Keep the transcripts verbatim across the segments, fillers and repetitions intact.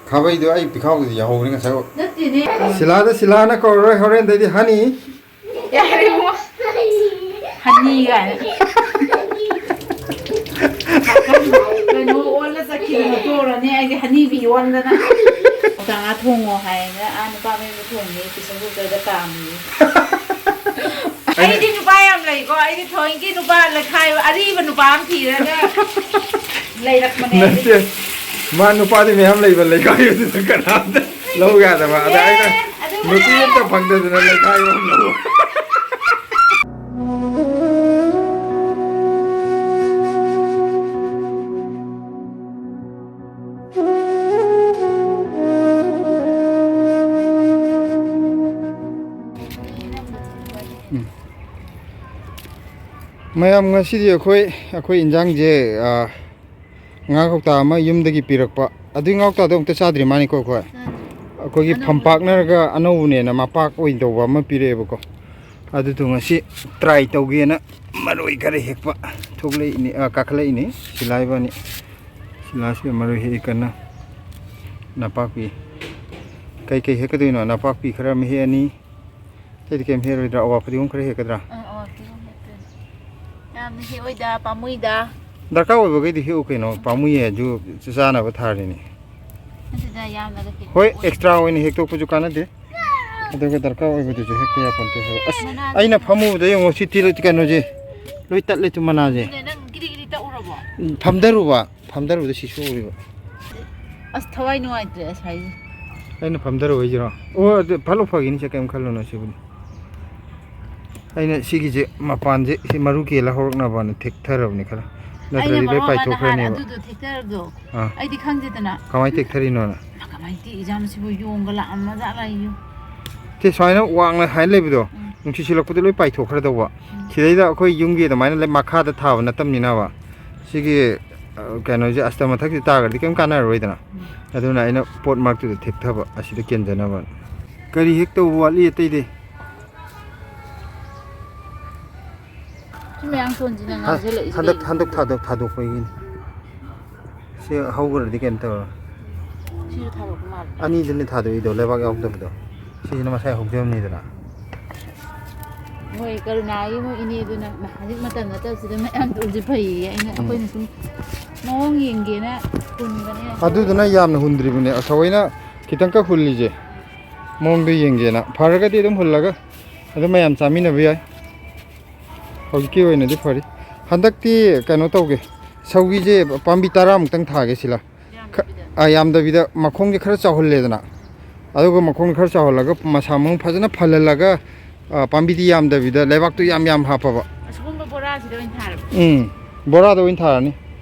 ꯈꯥꯕꯩꯗꯣ ꯑꯩ ꯄꯤꯈꯥꯎꯗꯗꯤ ꯌꯥꯎꯍꯧꯕꯅꯤ ꯉꯁꯥꯏ꯫ ꯅꯠꯇꯦꯅꯦ꯫ ꯁꯤꯂꯥꯗ ꯁꯤꯂꯥꯅ ꯀꯧꯔꯔꯣꯏ, ꯍꯣꯔꯦꯟꯗꯩꯗꯤ ꯍꯅꯤ꯫ ꯌꯥꯔꯦ ꯏꯕꯨꯡꯉꯣ꯫ ꯍꯅꯤ ꯀꯥꯏꯅ꯫ ꯀꯩꯅꯣ ꯑꯣꯜꯂ ꯆꯠꯈꯤꯗꯅ ꯇꯣꯛꯑꯅꯤ ꯑꯩꯗꯤ ꯍꯅꯤꯕꯤ ꯑꯣꯟꯗꯅ꯫ ꯀꯧꯇꯥ ꯉꯥ ꯊꯣꯡꯉꯣ ꯍꯥꯏꯅ ꯑꯥ ꯅꯨꯄꯥ ꯃꯌꯨꯝꯗ ꯊꯣꯡꯉꯦ pressure cooker ꯗ ꯀꯥꯝꯃꯤ꯫ ꯑꯩꯗꯤ ꯅꯨꯄꯥ ꯌꯥꯝ ꯂꯩꯀꯣ꯫ ꯑꯩꯗꯤ ꯊꯑꯣꯏꯀꯤ ꯅꯨꯄꯥ ꯂꯩꯈꯥꯏꯕ ꯑꯔꯤꯕ ꯅꯨꯄꯥ ꯑꯃ ꯊꯤꯔꯒ ꯂꯩꯔꯛꯄꯅꯦ ꯑꯩꯗꯤ꯫ ꯅꯠꯇꯦ꯫ ꯃꯥ ꯅꯨꯄꯥꯗꯤ ꯃꯌꯥꯝ ꯂꯩꯕ ꯂꯩꯈꯥꯏꯕꯗꯨꯗ ꯀꯅꯥꯝꯇ ꯂꯧ ꯌꯥꯗꯕ꯫ ꯑꯗ ꯑꯩꯅ ꯑꯦ, ꯑꯗꯨ ꯅꯨꯄꯤ ꯍꯥꯏꯔꯦ꯫ ꯑꯝꯇ ꯐꯪꯗꯗꯅ ꯂꯩꯈꯥꯏꯕ ꯑꯃ ꯂꯧꯕ꯫ ꯎꯝ꯫ ꯃꯌꯥꯝ, ꯉꯁꯤꯗꯤ ꯑꯩꯈꯣꯏ, ꯑꯩꯈꯣꯏ ꯏꯟꯖꯥꯡꯁꯦ, ꯑꯥ, ꯉꯥ ꯀꯧꯇꯥ ꯑꯃ ꯌꯨꯝꯗꯒꯤ ꯄꯤꯔꯛꯄ꯫ ꯑꯗꯨꯏ ꯉꯥ ꯀꯧꯇꯥꯗꯣ ꯑꯃꯨꯛꯇ ꯆꯥꯗ꯭ꯔꯤ ꯃꯥꯅꯤꯀꯣ ꯑꯩꯈꯣꯏ꯫ ꯆꯥꯗ꯭ꯔꯤ꯫ ꯑꯩꯈꯣꯏꯒꯤ ꯑꯅꯧꯕ꯫ ꯐꯝꯄꯥꯛꯅꯔꯒ ꯑꯅꯧꯕꯅꯦꯅ ꯃꯄꯥꯛ ꯑꯣꯏꯅ ꯇꯧꯕ ꯑꯃ ꯄꯤꯔꯛꯑꯦꯕꯀꯣ꯫ ꯑꯗꯨꯗꯣ ꯉꯁꯤ try ꯇꯧꯒꯦꯅ ꯃꯔꯣꯏ ꯈꯔ ꯍꯦꯛꯄ ꯊꯣꯛꯂꯛꯏꯅꯤ, ꯑ, ꯀꯥꯈꯠꯂꯛꯏꯅꯤ꯫ ꯁꯤꯂꯥ ꯏꯕꯥꯅꯤ꯫ ꯁꯤꯂꯥꯁꯤꯗ ꯃꯔꯣꯏ ꯍꯦꯛꯏ ꯀꯟꯅ꯫ ꯅꯄꯥꯛꯄꯤ꯫ ꯀꯩꯀꯩ ꯍꯦꯛꯀꯗꯣꯏꯅꯣ? ꯅꯄꯥꯛꯄꯤ ꯈꯔ ꯑꯃ ꯍꯦꯛꯑꯅꯤ꯫ ꯑꯇꯩꯗꯤ ꯀꯩꯝ ꯍꯦꯛꯑꯔꯣꯏꯗ꯭ꯔꯥ? ꯑꯋꯥ ꯐꯗꯤꯒꯣꯝ ꯈꯔ ꯍꯦꯛꯀꯗ꯭ꯔꯥ? ꯑꯥ, ꯑꯋꯥ ꯐꯗꯤꯒꯣꯝ ꯍꯦꯛꯇꯣꯏꯅꯦ꯫ ꯌꯥꯝꯅ ꯍꯦꯛꯑꯣꯏꯗ, ꯄꯥꯝꯃꯨꯏꯗ꯫ ꯗꯔꯀꯥꯔ ꯑꯣꯏꯕꯈꯩꯗꯤ ꯍꯦꯛꯎ ꯀꯩꯅꯣ, ꯄꯥꯝꯃꯨꯏꯌꯦ ꯑꯗꯨ ꯆꯥꯅꯕ ꯊꯥꯔꯤꯅꯦ꯫ ꯅꯠꯇꯦꯗ, ꯌꯥꯝꯅꯒ ꯍꯦꯛꯄ ꯍꯣꯏ, ꯑꯣꯏꯗꯦ꯫ Extra ꯑꯣꯏꯅ ꯍꯦꯛꯇꯣꯛꯄꯁꯨ ꯀꯥꯟꯅꯗꯦ꯫ ꯑꯗꯨꯒ ꯗꯔꯀꯥꯔ ꯑꯣꯏꯕꯗꯨꯁꯨ ꯍꯦꯛꯇ ꯌꯥꯄꯣꯟꯇꯦ ꯍꯥꯏꯕ꯫ ꯑꯁ, ꯃꯅꯥꯗꯤ ꯑꯩꯅ ꯐꯝꯃꯨꯕꯗ ꯌꯦꯡꯉꯣ, ꯁꯤ ꯇꯤꯜ-, ꯀꯩꯅꯣꯁꯦ ꯂꯣꯏ ꯇꯠꯂꯦ ꯇꯨ ꯃꯅꯥꯁꯦ꯫ ꯑꯗꯨꯅꯦ, ꯅꯪ ꯒꯤꯔꯤ ꯒꯤꯔꯤ ꯇꯛꯎꯔꯕꯣ? ꯎꯝ, ꯐꯝꯊꯔꯨꯕ, ꯐꯝꯊꯔꯨꯕꯗ ꯁꯤ ꯁꯣꯛꯎꯔꯤꯕ꯫ ꯑꯁ, ꯊꯋꯥꯏ ꯅꯨꯡꯉꯥꯏꯇ꯭ꯔꯦ ꯑꯁ ꯍꯥꯏꯁꯦ꯫ ꯑꯩꯅ ꯐꯝꯊꯔꯨ ꯍꯥꯏꯁꯤꯔꯣ? ꯑꯣ, ꯑꯗꯨ ꯐꯠ ꯂꯥꯎ ꯐꯈꯤꯅꯤ, ꯁꯦ ꯀꯩꯝ ꯈꯜꯂꯨꯅꯨ ꯁꯤꯕꯨꯗꯤ꯫ ꯑꯩꯅ ꯁꯤꯒꯤꯁꯦ ꯃꯄꯥꯟꯁꯦ ꯁꯤ ꯃꯔꯨ ꯀꯦꯜꯂ ꯍꯧꯔꯛꯅꯕꯅ ꯊꯦꯛꯊꯔꯕꯅꯤ ꯈꯔ, ꯑꯩꯅ ꯅꯠꯇ꯭ꯔꯗꯤ ꯂꯣꯏ ꯃꯔꯣꯟ ꯑꯃ ꯅꯍꯥꯟ ꯄꯥꯏꯊꯣꯛꯈ꯭ꯔꯅꯦꯕ꯫ ꯑꯗꯨꯗꯣ ꯊꯦꯛꯊꯔꯕꯗꯣ ꯑꯥ꯫ ꯑꯩꯗꯤ ꯈꯪꯗꯦꯗꯅ꯫ ꯀꯃꯥꯏꯅ ꯊꯦꯛꯊꯔꯤꯅꯣꯅ? ꯀꯃꯥꯏꯅ ꯇꯦꯛꯏꯖꯥꯠꯅꯣ ꯁꯤꯕꯨ? ꯌꯣꯡꯒ ꯂꯥꯛꯑꯝꯃ ꯖꯥꯠꯂ ꯑꯌꯨ? ꯁꯤ ꯁꯨꯃꯥꯏꯅ ꯋꯥꯡꯅ ꯍꯥꯏꯅ ꯂꯩꯕꯗꯣ, ꯎꯝ꯫ ꯅꯨꯡꯁꯤꯠ ꯁꯤꯜꯂꯛꯄꯗ ꯂꯣꯏ ꯄꯥꯏꯊꯣꯛꯈ꯭ꯔꯗꯧꯕ꯫ ꯎꯝ꯫ ꯁꯤꯗꯩꯗ ꯑꯩꯈꯣꯏ ꯌꯨꯝꯒꯤ ꯑꯗꯨꯃꯥꯏꯅ ꯂꯩ-, ꯃꯈꯥꯗ ꯊꯥꯕ ꯅꯠꯇꯕꯅꯤꯅꯕ꯫ ꯁꯤꯒꯤ, ꯑ, ꯀꯩꯅꯣꯁꯦ ꯑꯁꯇ ꯃꯊꯛꯁꯤꯗ ꯇꯥꯈ꯭ꯔꯗꯤ ꯀꯩꯝ ꯀꯥꯟꯅꯔꯔꯣꯏꯗꯅ꯫ ꯎꯝ꯫ ꯑꯗꯨꯅ ꯑꯩꯅ ꯄꯣꯠ ꯃꯔꯛꯇꯨꯗ ꯊꯦꯛꯊꯕ ꯑꯁꯤꯗ ꯀꯦꯟꯖꯅꯕ꯫ ꯀꯔꯤ ꯍꯦꯛ ꯇꯧꯕ ꯋꯥꯠꯂꯤ ꯑꯇꯩꯗꯤ? ꯁꯤ ꯃꯌꯥꯡꯇꯣꯟꯁꯤꯅ ꯍ-, ꯉꯥꯡꯁꯤꯜꯂꯛꯏꯁꯦ ꯍꯟꯗꯛ, ꯀꯩꯒꯤꯅꯣ? ꯍꯟꯗꯛ ꯊꯥꯗꯣꯛ-, ꯊꯥꯗꯣꯛꯄꯒꯤꯅꯤ꯫ ꯁꯤ ꯍꯧꯈ꯭ꯔꯗꯤ ꯀꯩꯝ ꯇꯧꯔꯣꯏ꯫ ꯁꯤꯁꯨ ꯊꯥꯗꯣꯛꯄ ꯃꯥꯜꯂꯦ꯫ ꯑꯅꯤꯗꯨꯅꯦ ꯊꯥꯗꯣꯛꯏꯗꯣ, ꯂꯩꯕꯥꯛ ꯌꯥꯎꯗꯕꯗꯣ꯫ ꯁꯤꯁꯤꯅ ꯃꯁꯥꯏ ꯍꯧꯖꯕꯅꯤꯗꯅ꯫ ꯃꯣꯏ ꯀꯔꯨꯅꯥꯒꯤ ꯃꯣꯏ ꯏꯅꯦꯗꯨꯅ ꯍꯧꯖꯤꯛ ꯃꯇꯝ ꯅꯠꯇꯕꯁꯤꯗ ꯃꯌꯥꯝ ꯇꯧꯁꯦ ꯐꯩꯌꯦ꯫ ꯑꯩꯅ, ꯎꯝ꯫ ꯑꯩꯈꯣꯏꯅ ꯁꯨꯝ ꯃꯑꯣꯡ ꯌꯦꯡꯒꯦꯅ ꯍꯨꯟꯕꯅꯦ꯫ ꯑꯗꯨꯗꯨꯅ ꯌꯥꯝꯅ ꯍꯨꯟꯗ꯭ꯔꯤꯕꯅꯦ꯫ ꯑꯁ, ꯊꯑꯣꯏꯅ ꯈꯤꯇꯪꯈꯛ ꯍꯨꯜꯂꯤꯁꯦ꯫ ꯃꯑꯣꯡꯗꯣ ꯌꯦꯡꯒꯦꯅ꯫ ꯐꯔꯒꯗꯤ ꯑꯗꯨꯝ ꯍꯨꯜꯂꯒ ꯑꯗꯨꯝ ꯃꯌꯥꯝ ꯆꯥꯃꯤꯟꯅꯕ ꯌꯥꯏ꯫ ꯍꯧꯖꯤꯛꯀꯤ ꯑꯣꯏꯅꯗꯤ ꯐꯔꯤ꯫ ꯍꯟꯗꯛꯇꯤ ꯀꯩꯅꯣ ꯇꯧꯒꯦ, ꯁꯧꯒꯤꯁꯦ ꯄꯥꯝꯕꯤ ꯇꯔꯥꯃꯨꯛꯇꯪ ꯊꯥꯒꯦ ꯁꯤꯂ꯫ ꯈ-, ꯌꯥꯝꯗꯕꯤꯗ꯫ ꯑ, ꯌꯥꯝꯗꯕꯤꯗ ꯃꯈꯣꯡꯁꯦ ꯈꯔ ꯆꯥꯎꯍꯜꯂꯦꯗꯅ, ꯑꯗꯨꯒ ꯃꯈꯣꯡ ꯈꯔ ꯆꯥꯎꯍꯜꯂꯒ ꯃꯁꯥ ꯃꯎ ꯐꯖꯅ ꯐꯜꯍꯜꯂꯒ, ꯑ, ꯄꯥꯝꯕꯤꯗꯤ ꯌꯥꯝꯗꯕꯤꯗ ꯂꯩꯕꯥꯛꯇꯨ ꯌꯥꯝ ꯌꯥꯝ ꯍꯥꯞꯄꯕ꯫ ꯑꯁꯤꯒꯨꯝꯕ ꯕꯣꯔꯥꯁꯤꯗ ꯑꯣꯏꯅ ꯊꯥꯔꯕ? ꯎꯝ, ꯕꯣꯔꯥꯗ ꯑꯣꯏꯅ ꯊꯥꯔꯅꯤ꯫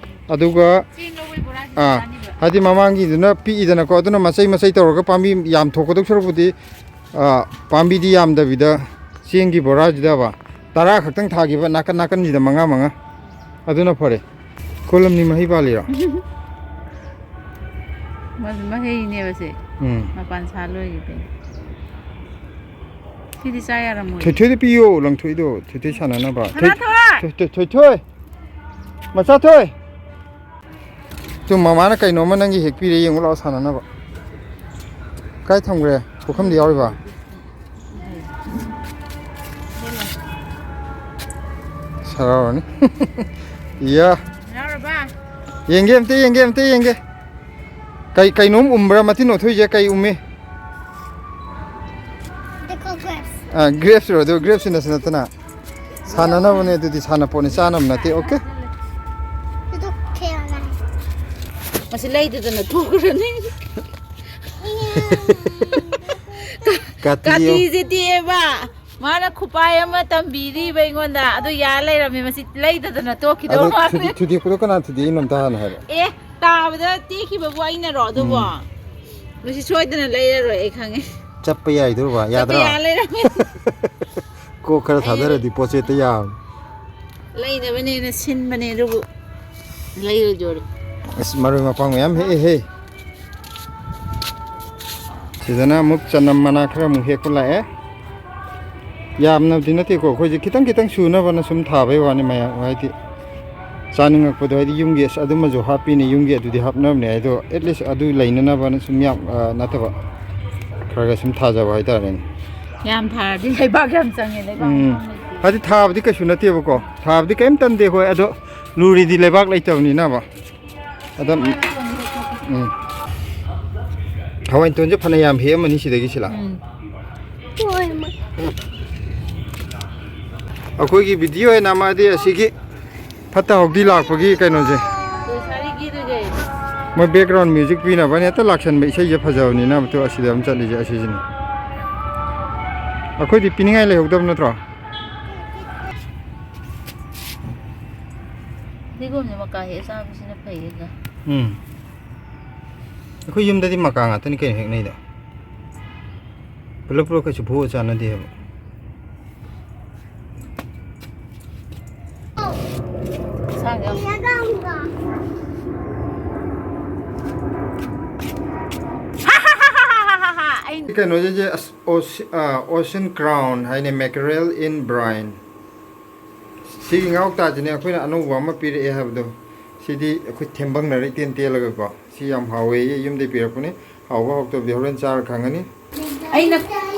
ꯑꯗꯨꯒ, ꯆꯦꯡ ꯂꯧꯕꯩ ꯕꯣꯔꯥꯁꯤꯗ ꯑꯥ, ꯊꯥꯅꯤꯕ? ꯍꯥꯏꯗꯤ ꯃꯃꯥꯡꯒꯤꯗꯨꯅ ꯄꯤꯛꯏꯗꯅꯀꯣ, ꯑꯗꯨꯅ ꯃꯆꯩ ꯃꯆꯩ ꯇꯧꯔꯒ ꯄꯥꯝꯕꯤ ꯌꯥꯝ ꯊꯣꯛꯀꯗꯧ ꯁꯔꯨꯛꯄꯨꯗꯤ, ꯑ, ꯄꯥꯝꯕꯤꯗꯤ ꯌꯥꯝꯗꯕꯤꯗ ꯆꯦꯡꯒꯤ ꯕꯣꯔꯥꯁꯤꯗꯕ ꯇꯔꯥ ꯈꯛꯇꯪ ꯊꯥꯈꯤꯕ, ꯅꯥꯀꯟ ꯅꯥꯀꯟꯁꯤꯗ ꯃꯉꯥ ꯃꯉꯥ꯫ ꯑꯗꯨꯅ ꯐꯔꯦ꯫ ꯀꯣꯂꯝꯅꯤ ꯃꯍꯩ ꯄꯥꯜꯂꯤꯔꯣ? ꯃ-, ꯃꯍꯩꯅꯦꯕ ꯁꯦ꯫ ꯎꯝ꯫ ꯃꯄꯥꯟ ꯁꯥ ꯂꯣꯏꯈꯤꯕꯩ꯫ ꯁꯤꯗꯤ ꯆꯥ ꯌꯥꯔꯝꯃꯣꯏ꯫ ꯊꯣꯏꯊꯣꯏꯗ ꯄꯤꯌꯣ, ꯂꯪꯊꯣꯏꯗꯣ꯫ ꯊꯣꯏꯊꯣꯏ ꯁꯥꯟꯅꯅꯕ꯫ ꯊꯣꯏ-, ꯁꯅꯥꯊꯣꯏ! ꯊꯣꯏ-, ꯊꯣꯏ-, ꯊꯣꯏꯊꯣꯏ! ꯃꯆꯥꯊꯣꯏ! ꯇꯨ ꯃꯃꯥꯅ ꯀꯩꯅꯣꯝꯃ ꯅꯪꯒꯤ ꯍꯦꯛ ꯄꯤꯔꯦ, ꯌꯦꯡꯉꯨ ꯂꯥꯛꯑꯣ ꯁꯥꯟꯅꯅꯕ꯫ ꯀꯥꯏ ꯊꯝꯈ꯭ꯔꯦ? ꯄꯨꯈꯝꯗ ꯌꯥꯎꯔꯤꯕ? ꯁꯥꯎꯔꯅꯤ꯫ ꯏꯌꯥ꯫ ꯌꯥꯎꯔꯕ? ꯌꯦꯡꯒꯦ, ꯑꯝꯇ ꯌꯦꯡꯒꯦ, ꯑꯝꯇ ꯌꯦꯡꯒꯦ꯫ ꯀꯩ, ꯀꯩꯅꯣꯝ ꯎꯝꯕ꯭ꯔꯥ? ꯃꯇꯤꯟ ꯑꯣꯠꯊꯣꯛꯏꯁꯦ ꯀꯩ ꯎꯝꯃꯤ? They call grapes. Ah, grapes ꯔꯣ? ꯑꯗꯨ grapes ꯅꯁꯨ ꯅꯠꯇꯅ꯫ ꯁꯥꯟꯅꯅꯕꯅꯦ ꯑꯗꯨꯗꯤ, ꯁꯥꯟꯅꯄꯣꯠꯅꯤ, ꯆꯥꯅꯕ ꯅꯠꯇꯦ, okay? ꯃꯁꯤ ꯂꯩꯗꯗꯅ ꯊꯣꯛꯈ꯭ꯔꯅꯤ꯫ ꯀꯥꯇꯤ ꯌꯦꯡꯉꯨ꯫ ꯀꯥꯇꯤꯁꯦ ꯇꯦꯛꯑꯦꯕ꯫ ꯃꯥꯅ ꯈꯨꯄꯥꯏ ꯑꯃ ꯇꯝꯕꯤꯔꯤꯕ ꯑꯩꯉꯣꯟꯗ꯫ ꯑꯗꯨ ꯌꯥ ꯂꯩꯔꯝꯃꯦ꯫ ꯃꯁꯤ ꯂꯩꯗꯗꯅ ꯊꯣꯛꯈꯤꯗꯧ ꯑꯗꯣ ꯃꯥꯜꯂꯦ꯫ ꯊꯨꯗꯦꯛ-, ꯊꯨꯗꯦꯛꯄꯗꯣ ꯀꯅꯥ ꯊꯨꯗꯦꯛꯏꯅꯣ ꯑꯝꯇ ꯍꯥꯟꯅ ꯍꯥꯏꯔꯣ꯫ ꯑꯦ, ꯇꯥꯕꯗ ꯇꯦꯛꯈꯤꯕꯕꯨ ꯑꯩꯅꯔꯣ ꯑꯗꯨꯕꯣ? ꯎꯝ꯫ ꯃꯁꯤ ꯁꯣꯏꯗꯅ ꯂꯩꯔꯔꯣꯏ, ꯑꯩ ꯈꯪꯉꯦ꯫ ꯆꯠꯄ ꯌꯥꯏꯗꯣꯏꯕ, ꯆꯠꯄ ꯌꯥꯗ꯭ꯔꯥ? ꯌꯥ ꯂꯩꯔꯝꯃꯦ꯫ ꯀꯣꯛ ꯈꯔ ꯑꯩ ꯊꯥꯗꯔꯗꯤ ꯄꯣꯠ ꯆꯩ ꯍꯦꯛꯇ ꯌꯥꯕꯅꯤ꯫ ꯂꯩꯅꯕꯅꯦꯅ ꯁꯤꯟꯕꯅꯦ, ꯑꯗꯨꯕꯨ ꯂꯩꯔꯣꯏꯗꯣꯔꯤ꯫ ꯑꯁ, ꯃꯔꯣꯏ ꯃꯄꯥꯡ ꯃꯌꯥꯝ ꯍꯦꯛꯑꯦꯍꯦ꯫ ꯁꯤꯗꯅ ꯑꯃꯨꯛ ꯆꯅꯝ ꯃꯅꯥ ꯈꯔ ꯑꯃꯨꯛ ꯍꯦꯛꯄ ꯂꯥꯛꯑꯦ꯫ ꯌꯥꯝꯅꯕꯨꯗꯤ ꯅꯠꯇꯦꯀꯣ, ꯑꯩꯈꯣꯏꯁꯦ ꯈꯤꯇꯪ ꯈꯤꯇꯪ ꯁꯨꯅꯕꯅ ꯁꯨꯝ ꯊꯥꯕꯩ ꯋꯥꯅꯤ ꯃꯌꯥꯝ, ꯍꯥꯏꯗꯤ ꯆꯥꯅꯤꯡꯉꯛꯄꯗꯣ, ꯍꯥꯏꯗꯤ ꯌꯨꯝꯒꯤ ꯑꯁ ꯑꯗꯨꯃꯁꯨ ꯍꯥꯞꯄꯤꯅꯦ, ꯌꯨꯝꯒꯤ ꯑꯗꯨꯗꯤ ꯍꯥꯞꯅꯕꯅꯦ, ꯑꯗꯣ ꯑꯦꯠꯂꯤꯁ ꯑꯗꯨ ꯂꯩꯅꯅꯕꯅ ꯁꯨꯝ ꯌꯥꯝ, ꯑ, ꯅꯠꯇꯕ, ꯈꯔ ꯈꯔ ꯁꯨꯝ ꯊꯥꯖꯕ ꯍꯥꯏꯇꯥꯔꯦꯅꯦ꯫ ꯌꯥꯝ ꯊꯥꯔꯗꯤ ꯂꯩꯕꯥꯛ ꯌꯥꯝ ꯆꯪꯉꯦ, ꯂꯩꯕꯥꯛ ꯎꯝ꯫ ꯃꯐꯝ ꯂꯩꯇꯦ꯫ ꯍꯥꯏꯗꯤ ꯊꯥꯕꯗꯤ ꯀꯩꯁꯨ ꯅꯠꯇꯦꯕꯀꯣ, ꯊꯥꯕꯗꯤ ꯀꯩꯝ ꯇꯟꯗꯦ ꯑꯩꯈꯣꯏ, ꯑꯗꯣ ꯂꯨꯔꯤꯗꯤ ꯂꯩꯕꯥꯛ ꯂꯩꯇꯕꯅꯤꯅꯕ꯫ ꯑꯗꯨꯝ, ꯎꯝ꯫ ꯍꯋꯥꯏ ꯇꯣꯟꯁꯦ ꯐꯅ ꯌꯥꯝ ꯍꯦꯛꯑꯝꯃꯅꯤ ꯁꯤꯗꯒꯤ, ꯁꯤꯂꯥ꯫ ꯎꯝ꯫ ꯑꯩꯈꯣꯏꯒꯤ ꯚꯤꯗꯤꯑꯣ ꯑꯣꯏꯅ ꯃꯥꯗꯤ ꯑꯁꯤꯒꯤ ꯐꯠꯇ ꯍꯥꯎꯗꯤ ꯂꯥꯛꯄꯒꯤ ꯀꯩꯅꯣꯁꯦ, ꯃꯣꯏ ꯕꯦꯛꯒ꯭ꯔꯥꯎꯟ ꯃ꯭ꯌꯨꯖꯤꯛ ꯄꯤꯅꯕꯅ ꯍꯦꯛꯇ ꯂꯥꯛꯁꯟꯕ, ꯏꯁꯩꯁꯦ ꯐꯖꯕꯅꯤꯅ, ꯃꯇꯨ ꯑꯁꯤꯗ ꯑꯗꯨꯝ ꯆꯠꯂꯤꯁꯦ ꯑꯁꯤꯁꯤꯅꯤ꯫ ꯑꯩꯈꯣꯏꯗꯤ ꯄꯤꯅꯤꯡꯉꯥꯏ ꯂꯩꯍꯧꯗꯕ ꯅꯠꯇ꯭ꯔꯣ? ꯁꯤꯒꯨꯝꯕꯁꯦ ꯃꯀꯥ ꯍꯦꯛꯑ ꯆꯥꯕꯁꯤꯅ ꯐꯩꯌꯦ꯫ ꯎꯝ꯫ ꯑꯩꯈꯣꯏ ꯌꯨꯝꯗꯗꯤ ꯃꯀꯥ ꯉꯥꯛꯇꯅꯤ ꯀꯩꯅꯣ ꯍꯦꯛꯅꯩꯗꯣ꯫ ꯄꯨꯂꯞ ꯄꯨꯂꯞ ꯀꯩꯁꯨ ꯐꯨꯑ ꯆꯥꯅꯗꯦꯕ꯫ ꯀꯩꯅꯣꯁꯦ, ꯑꯁ, ꯑꯣꯁꯤ-, ꯑ, Ocean Crown ꯍꯥꯏꯅꯦ, mackerel in brine꯫ ꯁꯤꯒꯤ ꯉꯥ ꯀꯧꯇꯥꯁꯤꯅꯦ ꯑꯩꯈꯣꯏꯅ ꯑꯅꯧꯕ ꯑꯃ ꯄꯤꯔꯛꯑꯦ ꯍꯥꯏꯕꯗꯣ꯫ ꯁꯤꯗꯤ ꯑꯩꯈꯣꯏ ꯊꯦꯝꯕꯪꯅꯔ ꯏꯇꯦꯟ ꯇꯦꯜꯂꯒꯀꯣ꯫ ꯁꯤ ꯌꯥꯝ ꯍꯥꯎꯋꯦꯌꯦ, ꯌꯨꯝꯗꯩ ꯄꯤꯔꯛꯄꯅꯦ꯫ ꯍꯥꯎꯕ ꯍꯥꯎꯇꯕꯗꯤ ꯍꯣꯔꯦꯟ ꯆꯥꯔ ꯈꯪꯉꯅꯤ꯫ ꯑꯩꯅ,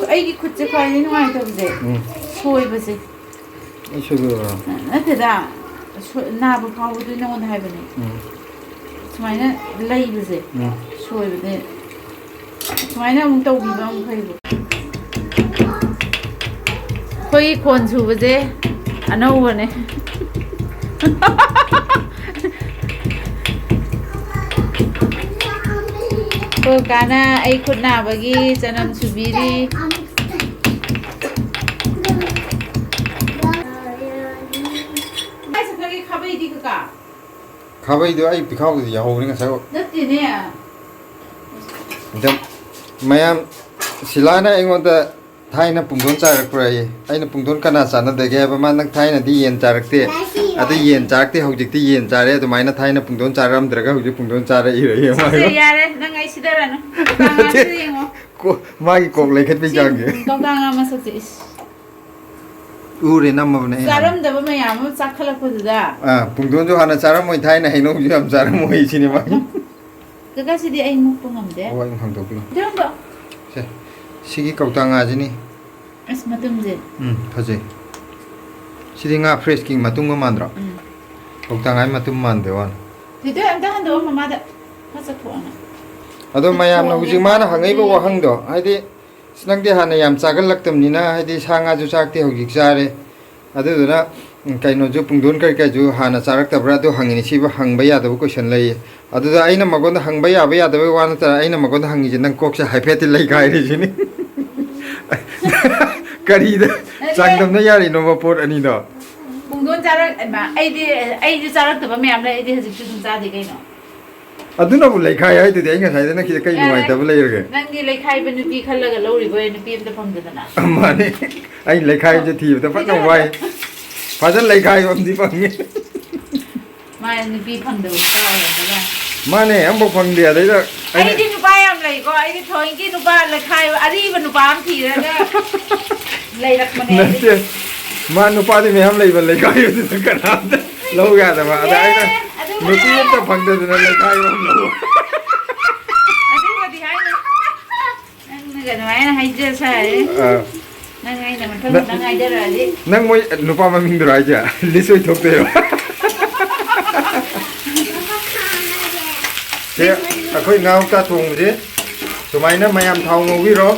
ꯑꯩꯒꯤ ꯈꯨꯠꯁꯦ ꯈ꯭ꯋꯥꯏꯗꯒꯤ ꯅꯨꯡꯉꯥꯏꯇꯕꯁꯦ, ꯎꯝ꯫ ꯁꯣꯏꯕꯁꯦ꯫ ꯑꯩ ꯁꯣꯏꯕ ꯑꯣꯏꯔꯣ? ꯅꯠꯇꯦꯗ, ꯁꯣ-, ꯅꯥꯕ ꯐꯥꯎꯕꯗꯨ ꯅꯉꯣꯟꯗ ꯍꯥꯏꯕꯅꯦ꯫ ꯎꯝ꯫ ꯁꯨꯃꯥꯏꯅ ꯂꯩꯕꯁꯦ, ꯎꯝ꯫ ꯁꯣꯏꯕꯁꯦ꯫ ꯁꯨꯃꯥꯏꯅ ꯑꯃꯨꯛ ꯇꯧꯕꯤꯕ ꯑꯃꯨꯛ ꯐꯩꯕ꯫ ꯑꯩꯈꯣꯏꯒꯤ ꯈꯣꯟ ꯁꯨꯕꯁꯦ ꯑꯅꯧꯕꯅꯦ꯫ ꯑꯩꯈꯣꯏ ꯀꯥꯅ ꯑꯩ ꯈꯨꯠ ꯅꯥꯕꯒꯤ ꯆꯅꯝ ꯁꯨꯕꯤꯔꯤ꯫ ꯀꯥꯏ ꯆꯠꯈ꯭ꯔꯒꯦ ꯈꯥꯕꯩꯗꯤ, ꯀꯀꯥ? ꯈꯥꯕꯩꯗꯣ ꯑꯩ ꯄꯤꯈꯥꯎꯗꯗꯤ ꯌꯥꯎꯍꯧꯕꯅꯤ ꯉꯁꯥꯏ꯫ ꯅꯠꯇꯦꯅꯦ꯫ ꯑꯗ ꯃꯌꯥꯝ, ꯁꯤꯂꯥꯅ ꯑꯩꯉꯣꯟꯗ ꯊꯥꯏꯅ ꯄꯨꯡꯗꯣꯟ ꯆꯥꯔꯛꯄ꯭ꯔꯥꯌꯦ꯫ ꯑꯩꯅ, "ꯄꯨꯡꯗꯣꯟ ꯀꯅꯥ ꯆꯥꯟꯅꯗꯒꯦ?" ꯍꯥꯏꯕ, ꯃꯥ, "ꯅꯪ ꯊꯥꯏꯅꯗꯤ ꯌꯦꯟ ꯆꯥꯔꯛꯇꯦ, ꯑꯗꯨ ꯌꯦꯟ ꯆꯥꯔꯛꯇꯦ, ꯍꯧꯖꯤꯛꯇꯤ ꯌꯦꯟ ꯆꯥꯔꯦ, ꯑꯗꯨꯃꯥꯏꯅ ꯊꯥꯏꯅ ꯄꯨꯡꯗꯣꯟ ꯆꯥꯔꯛꯑꯝꯗ꯭ꯔꯒ ꯍꯧꯖꯤꯛ ꯄꯨꯡꯗꯣꯟ ꯆꯥꯔꯛꯏꯔꯌꯦ", ꯃꯥ꯫ ꯁꯦ, ꯌꯥꯔꯦ, ꯅꯪ ꯑꯩ ꯁꯤꯗꯔꯅꯨ꯫ ꯀꯧꯇꯥ ꯉꯥꯁꯤꯗ ꯌꯦꯡꯉꯣ꯫ ꯀꯣ-, ꯃꯥꯒꯤ ꯀꯣꯛ ꯂꯩꯈꯠꯄꯩ ꯁꯤ ꯆꯥꯡꯁꯦ꯫ ꯀꯧꯇꯥ ꯉꯥ ꯃꯁꯛꯁꯦ, ꯏꯁ꯫ ꯎꯔꯦ, ꯅꯝꯃꯕꯅꯦ ꯑꯩ ꯍꯥꯟꯅ꯫ ꯆꯥꯔꯝꯗꯕ ꯃꯌꯥꯝ ꯑꯃ ꯆꯥꯈꯠꯂꯛꯄꯗꯨꯗ꯫ ꯑꯥ, ꯄꯨꯡꯗꯣꯟꯁꯨ ꯍꯥꯟꯅ ꯆꯥꯔꯝꯃꯣꯏ, ꯊꯥꯏꯅ ꯍꯩꯅꯧꯁꯨ ꯌꯥꯝ ꯆꯥꯔꯝꯃꯣꯏ ꯁꯤꯅꯦ ꯃꯥꯒꯤ꯫ ꯀꯀꯥ, ꯁꯤꯗꯤ ꯑꯩ ꯃꯨꯛꯄ ꯉꯝꯗꯦ꯫ ꯑꯣ, ꯑꯩ ꯍꯥꯡꯗꯣꯛꯄꯤꯔꯣ꯫ ꯏꯔꯣꯝꯕ꯫ ꯁꯦ, ꯁꯤꯒꯤ ꯀꯧꯇꯥ ꯉꯥꯁꯤꯅꯤ꯫ ꯑꯁ, ꯃꯇꯨꯝꯁꯦ꯫ ꯎꯝ, ꯐꯖꯩ꯫ ꯁꯤꯗꯤ ꯉꯥ fresh ꯀꯤ ꯃꯇꯨꯝꯒ ꯃꯥꯟꯗ꯭ꯔꯣ? ꯎꯝ꯫ ꯀꯧꯇꯥ ꯉꯥꯒꯤ ꯃꯇꯨꯝ ꯃꯥꯟꯕꯩ ꯋꯥꯅꯤ꯫ ꯊꯣꯏꯊꯣꯏ, ꯑꯝꯇ ꯍꯟꯗꯣꯛꯑꯣ, ꯃꯃꯥꯗ ꯈꯔ ꯆꯠꯊꯣꯛꯑꯣꯅ꯫ ꯑꯗꯣ ꯃꯌꯥꯝꯅ ꯍꯧꯖꯤꯛ ꯃꯥꯅ ꯍꯪꯉꯛꯏꯕ ꯋꯥꯍꯪꯗꯣ, ꯍꯥꯏꯗꯤ, "ꯑꯁ, ꯅꯪꯗꯤ ꯍꯥꯟꯅ ꯌꯥꯝ ꯆꯥꯒꯜꯂꯛꯇꯕꯅꯤꯅ, ꯍꯥꯏꯗꯤ, ꯁꯥ ꯉꯥꯁꯨ ꯆꯥꯛꯇꯤ ꯍꯧꯖꯤꯛ ꯆꯥꯔꯦ꯫ ꯑꯗꯨꯗꯨꯅ, ꯎꯝ, ꯀꯩꯅꯣꯁꯨ, ꯄꯨꯡꯗꯣꯟ ꯀꯔꯤ ꯀꯔꯤꯁꯨ ꯍꯥꯟꯅ ꯆꯥꯔꯛꯇꯕ꯭ꯔꯥ?" ꯑꯗꯨ ꯍꯪꯉꯤꯅꯦ꯫ ꯁꯤꯕꯨ ꯍꯪꯕ ꯌꯥꯗꯕ question ꯂꯩꯌꯦ꯫ ꯑꯗꯨꯗ ꯑꯩꯅ ꯃꯉꯣꯟꯗ ꯍꯪꯕ ꯌꯥꯕ ꯌꯥꯗꯕꯒꯤ ꯋꯥ ꯅꯠꯇꯅ, ꯑꯩꯅ ꯃꯉꯣꯟꯗ ꯍꯪꯉꯤꯁꯦ, "ꯅꯪ ꯀꯣꯛꯁꯦ ꯍꯥꯏꯐꯦꯠꯇꯤ ꯂꯩꯈꯥꯏꯔꯦ" ꯁꯤꯅꯤ꯫ ꯀꯔꯤꯗ ꯅꯠꯇꯦ꯫ ꯆꯥꯡꯗꯝꯅ ꯌꯥꯔꯤꯅꯣꯕ ꯄꯣꯠ ꯑꯅꯤꯗꯣ? ꯄꯨꯡꯗꯣꯟ ꯆꯥꯔꯛ-, ꯍꯩꯃꯥ, ꯑꯩꯗꯤ, ꯑꯩꯁꯨ ꯆꯥꯔꯛꯇꯕ ꯃꯌꯥꯝ ꯂꯩ, ꯑꯩꯗꯤ ꯍꯧꯖꯤꯛꯁꯨ ꯑꯗꯨꯝ ꯆꯥꯗꯦ ꯀꯩꯅꯣ꯫ ꯑꯗꯨꯅꯕꯨ ꯂꯩꯈꯥꯏ ꯍꯥꯏꯗꯨꯗꯤ, ꯑꯩ ꯉꯁꯥꯏꯗ ꯅꯪ ꯁꯤꯗ ꯀꯩ ꯌꯥꯔꯦ꯫ ꯅꯨꯡꯉꯥꯏꯇꯕ ꯂꯩꯔꯒꯦ? ꯅꯪꯗꯤ ꯂꯩꯈꯥꯏꯕ ꯅꯨꯄꯤ ꯈꯜꯂꯒ ꯂꯧꯔꯤꯕ ꯑꯣꯏꯔꯦ, ꯅꯨꯄꯤ ꯑꯝꯇ ꯐꯪꯗꯗꯅ꯫ ꯃꯥꯅꯦ꯫ ꯑꯩ ꯂꯩꯈꯥꯏꯕꯁꯦ ꯊꯤꯕꯗ ꯐꯖꯅ ꯋꯥꯏ꯫ ꯐꯖꯅ ꯂꯩꯈꯥꯏꯕ ꯑꯃꯗꯤ ꯐꯪꯉꯦ꯫ ꯃꯥꯅꯦ, ꯅꯨꯄꯤ ꯐꯪꯗꯕ ꯅꯨꯄꯥ ꯑꯣꯏꯔꯝꯕꯒ꯫ ꯃꯥꯅꯦ, ꯑꯝꯐꯥꯎ ꯐꯪꯗꯦ꯫ ꯑꯗꯩꯗ ꯑꯩꯅ ꯑꯩꯗꯤ ꯅꯨꯄꯥ ꯌꯥꯝ ꯂꯩꯀꯣ, ꯑꯩꯗꯤ ꯊꯑꯣꯏꯀꯤ ꯅꯨꯄꯥ ꯂꯩꯈꯥꯏꯕ ꯑꯔꯤꯕ ꯅꯨꯄꯥ ꯑꯃ ꯊꯤꯔꯒ ꯂꯩꯔꯛꯄꯅꯦ ꯑꯩꯗꯤ꯫ ꯅꯠꯇꯦ꯫ ꯃꯥ ꯅꯨꯄꯥꯗꯤ ꯃꯌꯥꯝ ꯂꯩꯕ, ꯂꯩꯈꯥꯏꯕꯗꯨꯗ ꯀꯅꯥꯝꯇ ꯂꯧ ꯌꯥꯗꯕ꯫ ꯑꯗ ꯑꯦ, ꯑꯩꯅ ꯑꯗꯨꯕꯨꯗꯤ ꯅꯨꯄꯤ ꯑꯝꯇ ꯍꯥꯏꯅꯨ꯫ ꯐꯪꯗꯗꯅ ꯂꯩꯈꯥꯏꯕ ꯑꯃ ꯂꯧ꯫ ꯑꯗꯨꯕꯨꯗꯤ ꯍꯥꯏꯅꯨ꯫ ꯅꯪꯅꯒ ꯑꯗꯨꯃꯥꯏꯅ ꯍꯥꯏꯖ ꯁꯥꯔꯦ꯫ ꯑꯥ꯫ ꯅꯪ ꯑꯩꯅ ꯃꯊꯪ ꯅ-, ꯃꯊꯪ ꯍꯥꯏꯖꯔꯛꯑꯗꯤ꯫ ꯅꯪ ꯃꯣꯏ ꯅꯨꯄꯥ ꯃꯃꯤꯡꯗꯨꯔꯣ ꯍꯥꯏꯁꯦ? List ꯑꯣꯏꯊꯣꯛꯇꯣꯏꯔꯣ? ꯁꯦ, ꯑꯩꯈꯣꯏ ꯉꯥ ꯀꯧꯇꯥ ꯊꯣꯡꯕꯁꯦ ꯁꯨꯃꯥꯏꯅ ꯃꯌꯥꯝ ꯊꯥꯎ ꯉꯧꯕꯤꯔꯣ꯫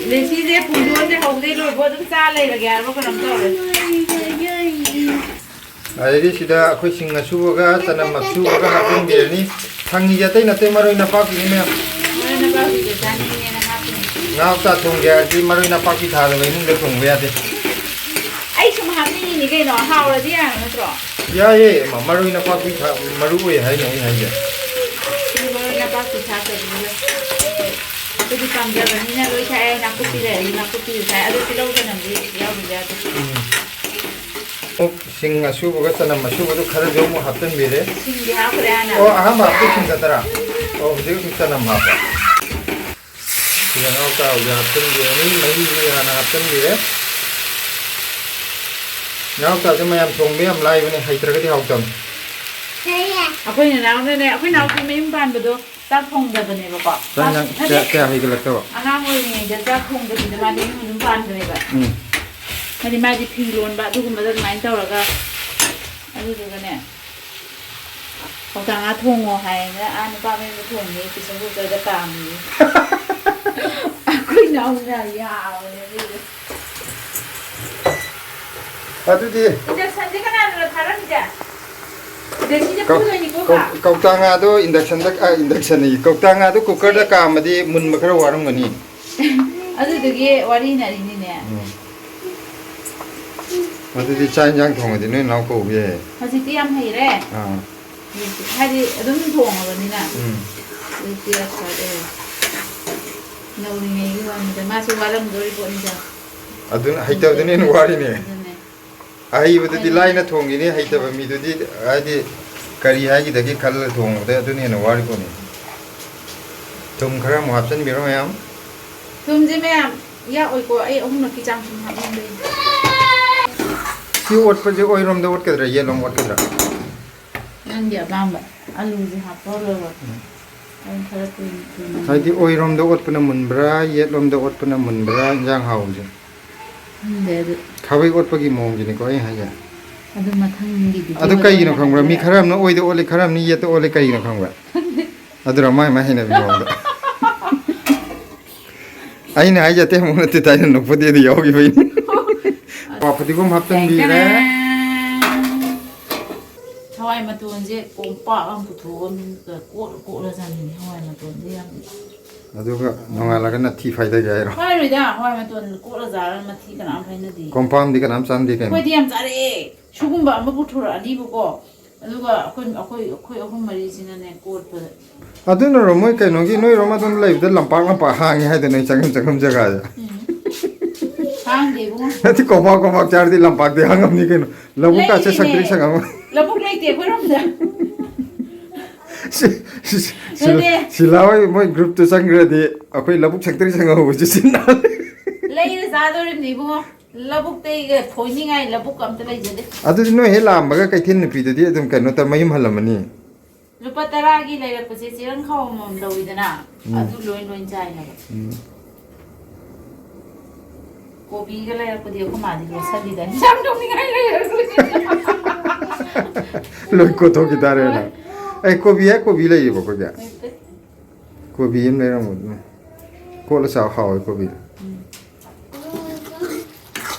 ꯂꯦꯁꯤꯁꯦ ꯄꯨꯡꯗꯣꯟꯁꯦ ꯍꯧꯕꯗꯩ ꯂꯣꯏꯕ ꯑꯗꯨꯝ ꯆꯥ ꯂꯩꯔꯒꯦ ꯍꯥꯏꯕ ꯀꯩꯅꯣꯝ ꯇꯧꯔꯦ꯫ ꯑꯗꯩꯗꯤ ꯁꯤꯗ ꯑꯩꯈꯣꯏ ꯁꯤꯡ ꯑꯁꯨꯕꯒ ꯆꯅꯝ ꯑꯁꯨꯕꯒ ꯍꯥꯞꯆꯤꯟꯕꯤꯔꯅꯤ꯫ ꯁꯪꯉꯤꯁꯦ ꯑꯇꯩ ꯅꯠꯇꯦ, ꯃꯔꯣꯏ ꯅꯄꯥꯛꯄꯤꯅꯤ ꯃꯌꯥꯝ꯫ ꯃꯔꯣꯏ ꯅꯄꯥꯛꯄꯤꯁꯦ ꯆꯥꯅꯤꯡꯉꯦꯅ ꯍꯥꯞꯄꯤꯅꯦ꯫ ꯉꯥ ꯀꯧꯇꯥ ꯊꯣꯡꯒꯦ ꯍꯥꯏꯔꯗꯤ ꯃꯔꯣꯏ ꯅꯄꯥꯛꯄꯤ ꯊꯥꯗꯕ ꯏꯃꯨꯡꯗ ꯊꯣꯡꯕ ꯌꯥꯗꯦ꯫ ꯑꯩ ꯁꯨꯝ ꯍꯥꯞꯅꯤꯡꯉꯤꯅꯤ ꯀꯩꯅꯣ, ꯍꯥꯎꯔꯗꯤ ꯌꯥꯔꯕ ꯅꯠꯇ꯭ꯔꯣ? ꯌꯥꯏꯌꯦ, ꯃ-, ꯃꯔꯣꯏ ꯅꯄꯥꯛꯄꯤ ꯊꯥ-, ꯃꯔꯨ ꯑꯣꯏ ꯍꯥꯏꯅꯦ ꯑꯩꯅ ꯍꯥꯏꯁꯦ꯫ ꯁꯤꯗꯤ ꯃꯔꯣꯏ ꯅꯄꯥꯛꯄꯤ ꯊꯥꯛꯇꯕꯤꯗ꯫ ꯑꯩꯈꯣꯏꯗꯤ ꯄꯥꯝꯖꯕꯅꯤꯅ ꯂꯣꯏ ꯊꯥꯛꯑꯦ, ꯅꯥꯀꯨꯞꯄꯤ ꯂꯩꯔꯗꯤ ꯅꯥꯀꯨꯞꯄꯤꯁꯨ ꯊꯥꯛꯑꯦ, ꯑꯗꯣ ꯇꯤꯜꯍꯧ ꯆꯅꯝꯗꯤ ꯌꯥꯎꯗꯕ ꯌꯥꯗꯦ꯫ ꯎꯝ꯫ ꯑꯣ, ꯁꯤꯡ ꯑꯁꯨꯕꯒ ꯆꯅꯝ ꯑꯁꯨꯕꯗꯨ ꯈꯔꯁꯨ ꯑꯃꯨꯛ ꯍꯥꯞꯆꯤꯟꯕꯤꯔꯦ꯫ ꯁꯤꯡꯗꯤ ꯍꯥꯞꯈ꯭ꯔꯦ ꯍꯥꯟꯅ꯫ ꯑꯣ, ꯑꯍꯥꯟꯕ ꯍꯥꯞꯄꯤ ꯁꯤꯡ ꯈꯛꯇꯔꯥ? ꯑꯣ, ꯍꯧꯖꯤꯛ ꯑꯃꯨꯛ ꯆꯅꯝ ꯍꯥꯞꯄ꯫ ꯁꯤꯗ ꯉꯥ ꯀꯧꯇꯥꯁꯦ ꯍꯥꯞꯆꯤꯟꯕꯤꯔꯅꯤ, ꯃꯍꯤꯁꯦ ꯍꯥꯟꯅ ꯍꯥꯞꯆꯤꯟꯕꯤꯔꯦ꯫ ꯉꯥ ꯀꯧꯇꯥꯁꯦ ꯃꯌꯥꯝ ꯊꯣꯡꯕ ꯌꯥꯝ ꯂꯥꯏꯕꯅꯦ, ꯍꯩꯇ꯭ꯔꯒꯗꯤ ꯍꯥꯎꯇꯕꯅꯤ꯫ ꯑꯩꯈꯣꯏ ꯅꯅꯥꯎꯅꯅꯦ, ꯑꯩꯈꯣꯏ ꯅꯥꯎꯄꯤ ꯃꯌꯨꯝ ꯄꯥꯟꯕꯗꯣ ꯆꯥꯛ ꯊꯣꯡꯗꯕꯅꯦꯕꯀꯣ꯫ ꯆꯥꯛ ꯌꯦꯟꯁꯥꯡ ꯅꯠꯇꯦ, ꯀꯌꯥ, ꯀꯌꯥ ꯍꯩꯒꯠꯂꯛꯇꯕ? ꯑꯉꯥꯡ ꯑꯣꯏꯔꯤꯉꯩꯗ ꯆꯥꯛ ꯊꯣꯡꯗꯕꯤꯗ ꯃꯥꯗꯤ ꯃꯌꯨꯝ ꯑꯗꯨꯝ ꯄꯥꯟꯈ꯭ꯔꯦꯕ꯫ ꯎꯝ꯫ ꯍꯥꯏꯗꯤ ꯃꯥꯗꯤ ꯐꯤ ꯂꯣꯟꯕ ꯑꯗꯨꯒꯨꯝꯕꯗ ꯑꯗꯨꯃꯥꯏꯅ ꯇꯧꯔꯒ, ꯑꯗꯨꯗꯨꯒꯅꯦ, ꯀꯧꯇꯥ ꯉꯥ ꯊꯣꯡꯉꯣ ꯍꯥꯏꯅ ꯑꯥ ꯅꯨꯄꯥ ꯃꯌꯨꯝꯗ ꯊꯣꯡꯉꯦ, pressure cooker ꯗ ꯀꯥꯝꯃꯦ꯫ ꯑꯩꯈꯣꯏ ꯏꯅꯥꯎꯅ ꯌꯥꯕꯅꯦ ꯑꯗꯨꯏꯗꯣ꯫ ꯑꯗꯨꯗꯤ Induction ꯁꯦ ꯀꯅꯥꯅꯣ ꯊꯥꯔꯝꯃꯤꯁꯦ? Induction ꯁꯦ ꯀꯧ-, ꯄꯨꯗꯣꯏꯅꯤꯀꯣ, ꯀꯧ-, ꯀꯥ? ꯀꯧꯇꯥ ꯉꯥꯗꯣ induction ꯗ, ꯑ, induction ꯑꯌꯦ, ꯀꯧꯇꯥ ꯉꯥꯗꯣ cooker ꯗ ꯀꯥꯝꯃꯗꯤ ꯃꯨꯟꯕ ꯈꯔ ꯋꯥꯔꯝꯒꯅꯤ꯫ ꯑꯗꯨꯗꯨꯒꯤ ꯋꯥꯔꯤꯅꯔꯤꯅꯤꯅꯦ꯫ ꯎꯝ꯫ ꯑꯗꯨꯗꯤ ꯆꯥꯛ ꯏꯟꯖꯥꯡ ꯊꯣꯡꯉꯗꯤ ꯅꯣꯏ ꯅꯅꯥꯎ ꯀꯧꯕ ꯌꯥꯏꯌꯦ꯫ ꯍꯧꯖꯤꯛꯇꯤ ꯌꯥꯝ ꯍꯩꯔꯦ꯫ ꯑꯥ꯫ ꯍꯧꯖꯤꯛꯇꯤ ꯍꯥꯏꯗꯤ ꯑꯗꯨꯝ ꯊꯣꯡꯉꯕꯅꯤꯅ꯫ ꯎꯝ꯫ ꯍꯧꯖꯤꯛꯇꯤ expert ꯑꯣꯏꯔꯦ꯫ ꯅꯧꯔꯤꯉꯩꯒꯤ ꯋꯥꯅꯤꯗ꯫ ꯃꯥꯁꯨ ꯋꯥꯔꯝꯗꯣꯔꯤ ꯄꯣꯠꯅꯤꯗ꯫ ꯑꯗꯨꯅ ꯍꯩꯇꯕꯗꯨꯅ ꯍꯦꯟꯅ ꯋꯥꯔꯤꯅꯦ꯫ ꯑꯗꯨꯅꯦ꯫ ꯑꯍꯩꯕꯗꯨꯗꯤ ꯍꯩꯕꯗꯨꯅ ꯂꯥꯏꯅ ꯊꯣꯡꯉꯤꯅꯤ, ꯍꯩꯇꯕ ꯃꯤꯗꯨꯗꯤ ꯍꯥꯏꯗꯤ ꯀꯔꯤ ꯍꯥꯏꯒꯗꯒꯦ ꯈꯜꯂ ꯊꯣꯡꯕꯗ ꯑꯗꯨꯅ ꯍꯦꯟꯅ ꯋꯥꯔꯤ ꯄꯣꯠꯅꯤ꯫ ꯊꯨꯝ ꯈꯔ ꯑꯃꯨꯛ ꯍꯥꯞꯆꯤꯟꯕꯤꯔꯣ ꯃꯌꯥꯝ꯫ ꯊꯨꯝꯁꯦ ꯃꯌꯥꯝ ꯌꯥꯛꯑꯣꯏꯀꯣ, ꯑꯩ ꯑꯍꯨꯝꯂꯛꯀꯤ ꯆꯥꯡ ꯁꯨꯝ ꯍꯥꯞꯅꯤꯡꯕꯩꯅꯦ꯫ ꯁꯤ ꯑꯣꯠꯄꯁꯦ ꯑꯣꯏꯔꯣꯝꯗ ꯑꯣꯠꯀꯗ꯭ꯔꯥ, ꯌꯦꯠꯂꯣꯝ ꯑꯣꯠꯀꯗ꯭ꯔꯥ? ꯅꯪꯒꯤ ꯑꯄꯥꯝꯕ꯫ ꯑꯂꯨꯁꯦ ꯍꯥꯞꯄ ꯂꯣꯏꯔꯦ꯫ ꯎꯝ꯫ ꯑꯩ ꯈꯔ ꯀꯨꯏꯅ, ꯀꯨꯏꯅ ꯍꯥꯏꯗꯤ ꯑꯣꯏꯔꯣꯝꯗ ꯑꯣꯠꯄꯅ ꯃꯨꯟꯕ꯭ꯔꯥ, ꯌꯦꯠꯂꯣꯝꯗ ꯑꯣꯠꯄꯅ ꯃꯨꯟꯕ꯭ꯔꯥ ꯏꯟꯖꯥꯡ ꯍꯥꯎꯕꯁꯦ? ꯈꯪꯗꯦ ꯑꯗꯨ꯫ ꯈꯥꯕꯩ ꯑꯣꯠꯄꯒꯤ ꯃꯑꯣꯡꯁꯤꯅꯤꯀꯣ ꯑꯩ ꯍꯥꯏꯁꯦ꯫ ꯑꯗꯨ ꯃꯊꯪꯒꯤꯗꯨꯗꯤ ꯑꯗꯨ ꯀꯩꯒꯤꯅꯣ ꯃꯊꯪ ꯈꯪꯕ꯭ꯔꯥ? ꯃꯤ ꯃꯊꯪ ꯈꯔ ꯑꯃꯅ ꯑꯣꯏꯗ ꯑꯣꯠꯂꯤ, ꯈꯔ ꯑꯃꯅ ꯌꯦꯠꯇ ꯑꯣꯠꯂꯤ, ꯀꯩꯒꯤꯅꯣ ꯈꯪꯕ꯭ꯔꯥ? ꯈꯪꯗꯦ꯫ ꯑꯗꯨꯔ ꯃꯥꯏ ꯃꯥꯏ ꯍꯩꯅꯕꯤ ꯃꯑꯣꯡꯗ꯫ ꯑꯩꯅ ꯍꯥꯏꯁꯦ ꯑꯇꯩ ꯑꯃꯨꯛ ꯅꯠꯇꯦ, ꯊꯥꯏꯅ ꯅꯣꯛꯄꯗꯤ ꯑꯗꯨ ꯌꯥꯎꯈꯤꯕꯩꯅꯤ꯫ ꯄꯥ ꯐꯗꯤꯒꯣꯝ ꯍꯥꯞꯆꯤꯟꯕꯤꯔꯦ꯫ ꯇꯦꯡ ꯇꯦꯡ꯫ ꯍꯋꯥꯏ ꯃꯇꯣꯟꯁꯦ ꯀꯣꯝꯄꯥꯛ ꯑꯃ ꯄꯨꯊꯣꯛꯑꯒ ꯀꯣꯠꯂ ꯀꯣꯠꯂ ꯆꯥꯅꯤꯡꯉꯤ ꯍꯋꯥꯏ ꯃꯇꯣꯟꯁꯦ ꯌꯥꯝ꯫ ꯑꯗꯨꯒ ꯅꯣꯡꯉꯥꯜꯂꯒ ꯅꯊꯤ ꯐꯥꯏꯗꯒꯦ ꯍꯥꯏꯔꯣ? ꯐꯥꯏꯔꯣꯏꯗ, ꯍꯋꯥꯏ ꯃꯇꯣꯟ ꯀꯣꯠꯂ ꯆꯥꯔꯒ ꯃꯊꯤ ꯀꯅꯥꯝ ꯐꯥꯏꯅꯗꯦ꯫ ꯀꯣꯝꯄꯥꯛ ꯑꯃꯗꯤ ꯀꯅꯥꯝ ꯆꯥꯟꯗꯦ ꯀꯩꯅꯣ? ꯑꯩꯈꯣꯏꯗꯤ ꯌꯥꯝ ꯆꯥꯔꯛꯑꯦ꯫ ꯁꯤꯒꯨꯝꯕ ꯑꯃ ꯄꯨꯊꯣꯔꯛꯑꯅꯤꯕꯀꯣ, ꯑꯗꯨꯒ ꯑꯩꯈꯣꯏ, ꯑꯩꯈꯣꯏ, ꯑꯩꯈꯣꯏ ꯑꯍꯨꯝ ꯃꯔꯤꯁꯤꯅꯅꯦ ꯀꯣꯠꯄꯗ꯫ ꯑꯗꯨꯅꯔꯣ ꯃꯣꯏ ꯀꯩꯅꯣꯒꯤ ꯅꯣꯏꯔꯣꯝ ꯑꯗꯨꯝ ꯂꯩꯕꯗ ꯂꯝꯄꯥꯛ ꯂꯝꯄꯥꯛ ꯍꯥꯡꯉꯤ ꯍꯥꯏꯗꯣ, ꯅꯣꯏ ꯆꯪꯐꯝ ꯆꯪꯐꯝ ꯖꯒꯥꯗ? ꯎꯝ꯫ ꯍꯥꯡꯗꯦ ꯏꯕꯨꯡꯉꯣ꯫ ꯅꯠꯇꯦ, ꯀꯣꯝꯄꯥꯛ ꯀꯣꯝꯄꯥꯛ ꯆꯥꯔꯗꯤ ꯂꯝꯄꯥꯛꯇꯤ ꯍꯥꯡꯉꯝꯅꯤ ꯀꯩꯅꯣ, ꯂꯧꯕꯨꯛꯀꯥꯁꯦ ꯂꯩꯇꯦꯅꯦ꯫ ꯁꯪꯇ꯭ꯔꯤꯛ ꯁꯪꯉꯝꯃ꯫ ꯂꯧꯕꯨꯛ ꯂꯩꯇꯦ ꯑꯩꯈꯣꯏꯔꯣꯝꯗ꯫ ꯁꯤ-, ꯁꯤ-, ꯁꯤ-, ꯅꯠꯇꯦ꯫ ꯁꯤꯂꯥ ꯍꯣꯏ ꯃꯣꯏ ꯒ꯭ꯔꯨꯞꯇꯨ ꯆꯪꯈ꯭ꯔꯗꯤ ꯑꯩꯈꯣꯏ ꯂꯧꯕꯨꯛ ꯁꯦꯛꯇꯔꯤ ꯆꯪꯍꯧꯕꯁꯨ ꯁꯤꯟꯅ꯫ ꯂꯩꯔ ꯆꯥꯗꯣꯔꯤꯕꯅꯤ ꯏꯕꯨꯡꯉꯣ꯫ ꯂꯧꯕꯨꯛꯇꯩꯒ ꯐꯣꯏꯅꯤꯡꯉꯥꯏ ꯂꯧꯕꯨꯛ ꯑꯝꯇ ꯂꯩꯖꯗꯦ꯫ ꯑꯗꯨꯗꯤ ꯅꯣꯏ ꯍꯦꯛ ꯂꯥꯛꯑꯝꯕꯒ ꯀꯩꯊꯦꯜ ꯅꯨꯄꯤꯗꯗꯤ ꯑꯗꯨꯝ ꯀꯩꯅꯣ ꯇꯧ-, ꯃꯌꯨꯝ ꯍꯜꯂꯝꯃꯅꯤ꯫ ꯂꯨꯄꯥ ꯇꯔꯥꯒꯤ ꯂꯩꯔꯛꯄꯁꯦ ꯆꯦꯔꯪ ꯈꯥꯎ ꯑꯃꯃꯝ ꯂꯧꯋꯤꯗꯅ, ꯎꯝ꯫ ꯑꯗꯨ ꯂꯣꯏ ꯂꯣꯏ ꯆꯥꯏ ꯍꯥꯏꯕ꯫ ꯎꯝ꯫ ꯀꯣꯕꯤꯒ ꯂꯩꯔꯛꯄꯗꯤ ꯑꯩꯈꯣꯏ ꯃꯥꯗꯤ ꯂꯣꯠꯁꯜꯂꯤꯗꯅ ꯌꯥꯝ ꯅꯣꯛꯅꯤꯡꯉꯥꯏ ꯂꯩꯔꯛꯄꯅꯤ꯫ ꯂꯣꯏ ꯀꯣꯠꯊꯣꯛꯈꯤ ꯇꯥꯔꯦꯅ꯫ ꯍꯣꯏ꯫ ꯑꯩ ꯀꯣꯕꯤ ꯍꯥꯏ ꯀꯣꯕꯤ ꯂꯩꯌꯦꯕ ꯑꯩꯈꯣꯏꯒꯤ꯫ ꯂꯩꯇꯦ꯫ ꯀꯣꯕꯤ ꯑꯃ ꯂꯩꯔꯝꯃꯣ ꯑꯗꯨꯅ꯫ ꯀꯣꯠꯂ ꯆꯥꯎ ꯍꯥꯎꯋꯦ ꯀꯣꯕꯤ꯫ ꯎꯝ꯫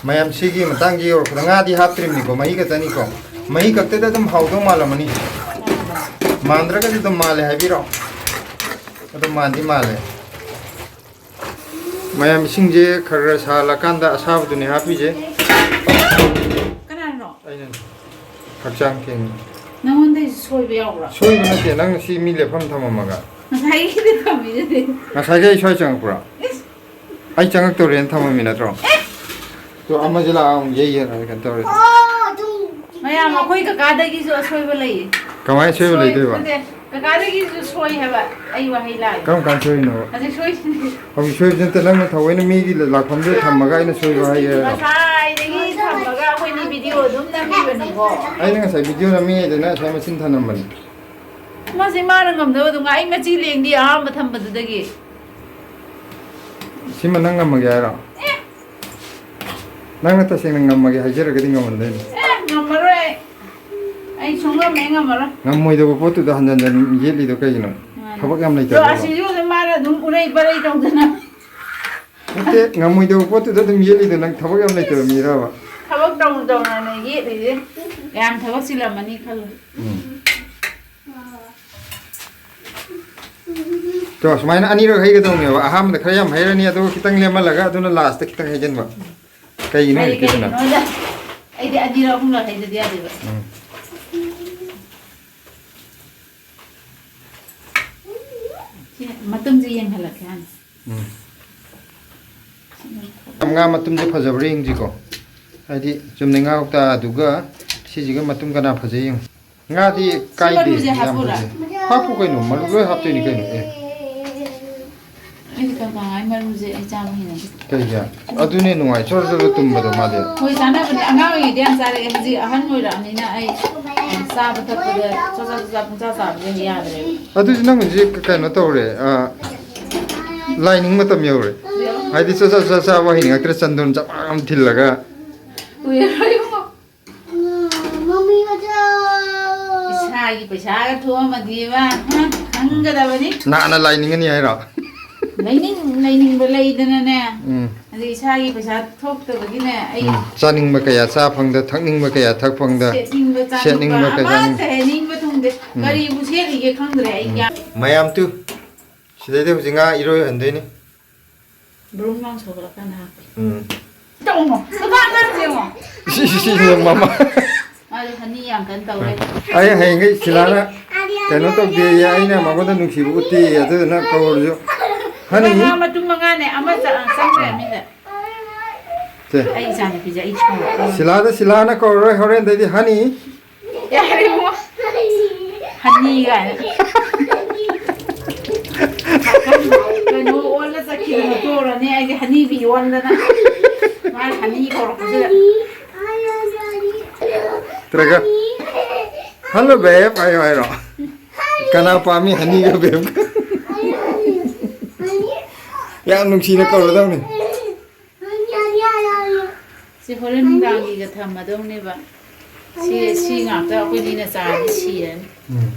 ꯃꯌꯥꯝ ꯁꯤꯒꯤ ꯃꯇꯥꯡꯒꯤ ꯌꯧꯔꯛꯄꯗ ꯉꯥꯗꯤ ꯍꯥꯞꯇ꯭ꯔꯤꯕꯅꯤꯀꯣ, ꯃꯍꯤ ꯈꯛꯇꯅꯤꯀꯣ꯫ ꯃꯍꯤ ꯈꯛꯇꯗ ꯑꯗꯨꯝ ꯍꯥꯎꯗꯧ ꯃꯥꯜꯂꯝꯃꯅꯤ꯫ ꯃꯥꯟꯗ꯭ꯔꯒꯗꯤ ꯑꯗꯨꯝ ꯃꯥꯜꯂꯦ ꯍꯥꯏꯕꯤꯔꯣ꯫ ꯑꯗꯨꯝ ꯃꯥꯟꯗꯤ ꯃꯥꯜꯂꯦ꯫ ꯃꯌꯥꯝ ꯏꯁꯤꯡꯁꯦ ꯈꯔ ꯈꯔ ꯁꯥꯍꯜꯂꯀꯥꯟꯗ ꯑꯁꯥꯕꯗꯨꯅꯦ ꯍꯥꯞꯄꯤꯁꯦ꯫ ꯀꯅꯥꯅꯣ? ꯑꯩꯅꯅꯦ꯫ ꯍꯛꯆꯥꯡ ꯊꯦꯡꯉꯤ꯫ ꯅꯪꯉꯣꯟꯗꯩꯁꯨ ꯁꯣꯏꯕ ꯌꯥꯎꯕ꯭ꯔꯥ? ꯁꯣꯏꯕ ꯅꯠꯇꯦ, ꯅꯪ ꯁꯤ ꯃꯤ ꯂꯦꯞꯐꯝ ꯊꯝꯃꯝꯃꯒ꯫ ꯉꯁꯥꯏꯒꯤꯗꯤ ꯊꯝꯃꯤꯗꯨꯗꯤ꯫ ꯉꯁꯥꯏꯒꯤ ꯑꯩ ꯁ꯭ꯋꯥꯏ ꯆꯪꯉꯛꯄ꯭ꯔꯥ? ꯏꯁ! ꯑꯩ ꯆꯪꯉꯛꯇꯧꯔꯦꯅ ꯊꯝꯃꯝꯃꯤ ꯅꯠꯇ꯭ꯔꯣ? ꯑꯦ! ꯇꯣ, ꯑꯃꯁꯦ ꯂꯥꯛꯑ ꯑꯃꯨꯛ ꯌꯩ ꯌꯦꯡꯉꯒ ꯀꯩꯅꯣ ꯇꯧꯔꯦ꯫ ꯃꯌꯥꯝ, ꯑꯩꯈꯣꯏ ꯀꯀꯥꯗꯒꯤꯁꯨ ꯑꯁꯣꯏꯕ ꯂꯩꯌꯦ꯫ ꯀꯃꯥꯏꯅ ꯑꯁꯣꯏꯕ ꯁꯣꯏ-, ꯂꯩꯗꯣꯏꯕ? ꯅꯠꯇꯦ, ꯀꯀꯥꯗꯒꯤꯁꯨ ꯁꯣꯏ ꯍꯥꯏꯕ꯫ ꯑꯩ ꯋꯥꯍꯩ ꯂꯥꯜꯂꯦ꯫ ꯀꯔꯝ ꯀꯥꯟꯗ ꯁꯣꯏꯔꯤꯅꯣꯕ? ꯍꯧꯖꯤꯛ ꯁꯣꯏꯁꯤꯅꯤ꯫ ꯍꯧꯖꯤꯛ ꯁꯣꯏꯕꯁꯤ ꯅꯠꯇꯦ, ꯅꯪꯅ ꯊꯑꯣꯏꯅ ꯃꯤꯒꯤ ꯂꯥꯛꯐꯝꯗꯨꯗ ꯊꯝꯃꯒ ꯑꯩꯅ ꯁꯣꯏꯕ ꯍꯥꯏꯒꯦ ꯍꯥꯏꯔꯣ? ꯉꯁꯥꯏꯗꯒꯤ ꯊꯝꯃꯒ ꯑꯩꯈꯣꯏꯅꯤ ꯚꯤꯗꯤꯑꯣ ꯑꯗꯨꯝ ꯅꯝꯃꯤꯕꯅꯤꯀꯣ꯫ ꯑꯩꯅ ꯉꯁꯥꯏ ꯚꯤꯗꯤꯑꯣ ꯅꯝꯃꯤꯉꯩꯗꯅ ꯑꯁ꯭ꯋꯥꯏ ꯃꯆꯤꯟ ꯊꯅꯝꯕꯅꯤ꯫ ꯃꯥꯁꯦ ꯃꯥꯅ ꯉꯝꯗꯕꯗꯨ ꯉꯥꯏ, ꯑꯩ ꯃꯆꯤ ꯂꯦꯡꯗꯦ ꯑꯍꯥꯟꯕ ꯊꯝꯕꯗꯨꯗꯒꯤ꯫ ꯁꯤꯃ ꯅꯪ ꯉꯝꯃꯒꯦ ꯍꯥꯏꯔꯣ? ꯑꯦ! ꯅꯪꯅ ꯇꯁꯦꯡꯅ ꯉꯝꯃꯒꯦ ꯍꯥꯏꯖꯔꯒꯗꯤ ꯉꯝꯍꯟꯗꯣꯏꯅꯤ꯫ ꯑꯦ, ꯉꯝꯃꯔꯣꯏ ꯑꯩ꯫ ꯑꯩ ꯁꯨꯡꯉꯝ ꯍꯦꯛ ꯉꯝꯃꯔꯣꯏ꯫ ꯉꯝꯃꯣꯏꯗꯕ ꯄꯣꯠꯇꯨꯗ ꯍꯟꯖꯟ ꯍꯟꯖꯟ ꯌꯦꯠꯂꯤꯗꯣ ꯀꯩꯒꯤꯅꯣ? ꯃꯥꯅꯦ꯫ ꯊꯕꯛ ꯌꯥꯝ ꯑꯗꯣ ꯂꯩꯇꯕ꯭ꯔꯕ? ꯑꯁꯤꯁꯨ ꯑꯗꯨꯝ ꯃꯥꯅ ꯑꯗꯨꯝ ꯎꯔꯩ ꯄꯔꯩ ꯇꯧꯗꯅ꯫ ꯅꯠꯇꯦ, ꯉꯝꯃꯣꯏꯗꯕ ꯄꯣꯠꯇꯨꯗ ꯑꯗꯨꯝ ꯌꯦꯠꯂꯤꯗꯣ ꯅꯪ ꯊꯕꯛ ꯌꯥꯝ ꯂꯩꯇꯕ ꯃꯤꯔꯕ? ꯊꯕꯛ ꯇꯧꯅ ꯇꯧꯅꯅꯦ ꯌꯦꯠꯂꯤꯁꯦ꯫ ꯌꯥꯝ ꯊꯕꯛ ꯆꯤꯜꯂꯝꯃꯅꯤ ꯈꯜꯂꯨ꯫ ꯎꯝ꯫ ꯇꯣ, ꯁꯨꯃꯥꯏꯅ ꯑꯅꯤꯔꯛ ꯍꯩꯒꯗꯧꯅꯦꯕ꯫ ꯑꯍꯥꯟꯕꯗ ꯈꯔ ꯌꯥꯝ ꯍꯩꯔꯅꯤ, ꯑꯗꯨꯒ ꯈꯤꯇꯪ ꯂꯦꯝꯍꯜꯂꯒ ꯑꯗꯨꯅ ꯂꯥꯁꯇ ꯈꯤꯇꯪ ꯍꯩꯖꯤꯟꯕ꯫ ꯀꯩꯒꯤꯅꯣ ꯍꯥꯏꯗꯤ ꯍꯧꯖꯤꯛꯀꯤꯁꯤꯅ? ꯀꯩꯒꯤꯅꯣꯗ, ꯑꯩꯗꯤ ꯑꯅꯤꯔꯛ ꯑꯍꯨꯝꯂꯛ ꯍꯩꯗꯗꯤ ꯌꯥꯗꯦꯕ꯫ ꯎꯝ꯫ ꯁꯤ ꯃꯇꯨꯝꯁꯦ ꯌꯦꯡꯍꯜꯂꯛꯀꯦ ꯍꯥꯟꯅ꯫ ꯎꯝ꯫ ꯉꯥ ꯃꯇꯨꯝꯁꯦ ꯐꯖꯕ꯭ꯔꯥ ꯌꯦꯡꯁꯤꯀꯣ꯫ ꯍꯥꯏꯗꯤ ꯆꯨꯝꯅ ꯉꯥ ꯀꯧꯇꯥꯗꯨꯒ ꯁꯤꯁꯤꯒ ꯃꯇꯨꯝ ꯀꯅꯥ ꯐꯖꯩ ꯌꯦꯡꯉꯨ꯫ ꯉꯥꯗꯤ ꯁꯤ ꯀꯥꯏꯗꯦ, ꯃꯔꯨꯁꯦ ꯌꯥꯝ ꯍꯥꯞꯄꯨꯔꯥ? ꯐꯖꯩ꯫ ꯍꯥꯞꯄꯨ ꯀꯩꯅꯣ, ꯃꯔꯨ ꯂꯣꯏ ꯍꯥꯞꯇꯣꯏꯅꯤ ꯀꯩꯅꯣ꯫ ꯑꯦ, ꯑꯩꯗꯤ ꯀꯪꯀꯥꯉꯥꯏ ꯃꯔꯨꯁꯦ ꯑꯩ ꯆꯥꯕ ꯍꯩꯅꯗꯦ꯫ ꯀꯩꯒꯤ? ꯑꯗꯨꯅꯦ ꯅꯨꯡꯉꯥꯏ, ꯆꯣꯔ ꯆꯣꯔ ꯇꯨꯝꯕꯗꯣ ꯃꯥꯗꯤ꯫ ꯍꯣꯏ, ꯆꯥꯅꯕꯅꯦ꯫ ꯑꯉꯥꯡ ꯑꯣꯏꯔꯤꯉꯩꯗ ꯌꯥꯝ ꯆꯥꯔꯛꯑꯦ꯫ ꯍꯧꯖꯤꯛ ꯑꯍꯟ ꯑꯣꯏꯔꯛꯑꯅꯤꯅ ꯑꯩ, ꯑ, ꯆꯥꯕ ꯊꯛꯄꯗ ꯆꯣꯆꯥ ꯆꯣꯆꯥ ꯄꯨꯡꯆꯥ ꯆꯥꯕꯁꯦ ꯌꯥꯗ꯭ꯔꯦ꯫ ꯑꯗꯨꯗꯤ ꯅꯪ ꯍꯧꯖꯤꯛ ꯀꯩꯅꯣ ꯇꯧꯔꯦ, ꯑ, ꯂꯥꯏꯅꯤꯡ ꯃꯇꯝ ꯌꯧꯔꯦ꯫ ꯍꯥꯏꯗꯤ ꯆꯣꯆꯥ ꯆꯣꯆꯥ ꯆꯥꯕ ꯍꯩꯅꯤꯡꯉꯛꯇ꯭ꯔꯦ, ꯆꯟꯗꯣꯟ ꯆꯞ ꯃꯌꯥꯝ ꯊꯤꯜꯂꯒ꯫ ꯀꯨꯏꯔꯔꯣꯏ ꯏꯕꯨꯡꯉꯣ꯫ ꯎꯝ, ꯃꯃꯤ ꯃꯆꯥ꯫ ꯏꯁꯥꯒꯤ ꯄꯩꯁꯥꯒ ꯊꯣꯛꯑꯝꯃꯗꯤꯕ, ꯍꯥ? ꯈꯪꯒꯗꯕꯅꯤ꯫ ꯅꯥꯅ ꯂꯥꯏꯅꯤꯡꯉꯅꯤ ꯍꯥꯏꯔꯣ? ꯂꯩꯅꯤꯡ-, ꯂꯩꯅꯤꯡꯕ ꯂꯩꯗꯅꯅꯦ꯫ ꯎꯝ꯫ ꯑꯗꯩ ꯏꯁꯥꯒꯤ ꯄꯩꯁꯥ ꯊꯣꯛꯇꯕꯒꯤꯅꯦ, ꯑꯩ ꯎꯝ꯫ ꯆꯥꯅꯤꯡꯕ ꯀꯌꯥ ꯆꯥ ꯐꯪꯗ, ꯊꯛꯅꯤꯡꯕ ꯀꯌꯥ ꯊꯛ ꯐꯪꯗ, ꯁꯦꯠꯅꯤꯡꯕ ꯆꯥꯅꯤꯡꯕ ꯁꯦꯠꯅꯤꯡꯕ ꯀꯌꯥ ꯑꯃꯠꯇ ꯆꯥꯅꯤꯡ-, ꯍꯦꯛ ꯅꯤꯡꯕ ꯊꯨꯡꯗꯦ꯫ ꯎꯝ꯫ ꯀꯔꯤꯕꯨ ꯁꯦꯠꯂꯤꯒꯦ ꯈꯪꯗ꯭ꯔꯦ ꯑꯩ ꯎꯝ꯫ ꯒ꯭ꯌꯥꯟ꯫ ꯃꯌꯥꯝ ꯇꯨ, ꯁꯤꯗꯩꯗꯤ ꯍꯧꯖꯤꯛ ꯉꯥ ꯏꯔꯣꯏꯍꯟꯗꯣꯏꯅꯤ꯫ ꯕ꯭ꯔꯨꯝ ꯂꯥꯎ ꯁꯧꯒꯠꯂꯀꯥꯟꯗ ꯍꯥꯞꯀꯦ꯫ ꯎꯝ꯫ ꯇꯧꯅꯣ꯫ ꯅꯨꯄꯥ ꯑꯉꯥꯡꯁꯦ ꯌꯦꯡꯉꯣ꯫ ꯁꯤ, ꯁꯤ, ꯁꯤ, ꯌꯦꯡꯉꯣ, ꯃꯃꯥ꯫ ꯃꯥꯗꯤ ꯍꯅꯤ ꯌꯥꯝ ꯀꯟꯅ ꯇꯧꯔꯦ꯫ ꯑꯩ ꯍꯌꯦꯡꯈꯩ ꯁꯤꯂꯥꯅ ꯀꯩꯅꯣ ꯇꯧꯗꯦꯌꯦ, ꯑꯩꯅ ꯃꯉꯣꯟꯗ ꯅꯨꯡꯁꯤꯕ ꯎꯠꯇꯦꯌꯦ, ꯑꯗꯨꯗꯨꯅ ꯀꯧꯔꯁꯨ ꯍꯅꯤ꯫ ꯂꯨꯄꯥ ꯃꯉꯥ, ꯃꯇꯨꯝ ꯃꯉꯥꯅꯦ, ꯑꯃ ꯆ-, ꯆꯪꯈ꯭ꯔꯦ ꯃꯤꯗ꯫ ꯁꯦ꯫ ꯑꯩ ꯏꯆꯥꯅꯨꯄꯤꯁꯦ ꯑꯩ ꯁꯥꯎꯔꯛꯑꯦ꯫ ꯁꯤꯂꯥꯗ ꯁꯤꯂꯥꯅ ꯀꯧꯔꯔꯣꯏ, ꯍꯣꯔꯦꯟꯗꯩꯗꯤ ꯍꯅꯤ꯫ ꯌꯥꯔꯦ ꯏꯕꯨꯡꯉꯣ꯫ ꯍꯅꯤ ꯀꯥꯏꯅ꯫ ꯀꯩꯅꯣ ꯑꯣꯜꯂ ꯆꯠꯈꯤꯗꯅ ꯇꯣꯔꯅꯤ ꯑꯩꯗꯤ ꯍꯅꯤꯕꯤ ꯑꯣꯟꯗꯅ꯫ ꯃꯥꯅ ꯍꯅꯤ ꯀꯧꯔꯛꯄꯁꯤꯗ꯫ ꯅꯠꯇ꯭ꯔꯒ, "Hello babe" ꯍꯥꯏꯌꯣ ꯍꯥꯏꯔꯣ? ꯀꯅꯥ ꯄꯥꯝꯃꯤ ꯍꯅꯤꯒ ꯕꯦꯕꯀ? ꯌꯥꯝ ꯅꯨꯡꯁꯤꯅ ꯀꯧꯔꯗꯧꯅꯤ꯫ ꯁꯤ ꯍꯣꯔꯦꯟ ꯅꯨꯡꯗꯥꯡꯒꯤꯒ ꯊꯝꯃꯗꯧꯅꯦꯕ꯫ ꯁꯤ, ꯁꯤ ꯉꯥꯛꯇ ꯑꯩꯈꯣꯏꯅꯤꯅ ꯆꯥꯔꯗꯤ ꯁꯤꯔꯅꯤ꯫ ꯎꯝ꯫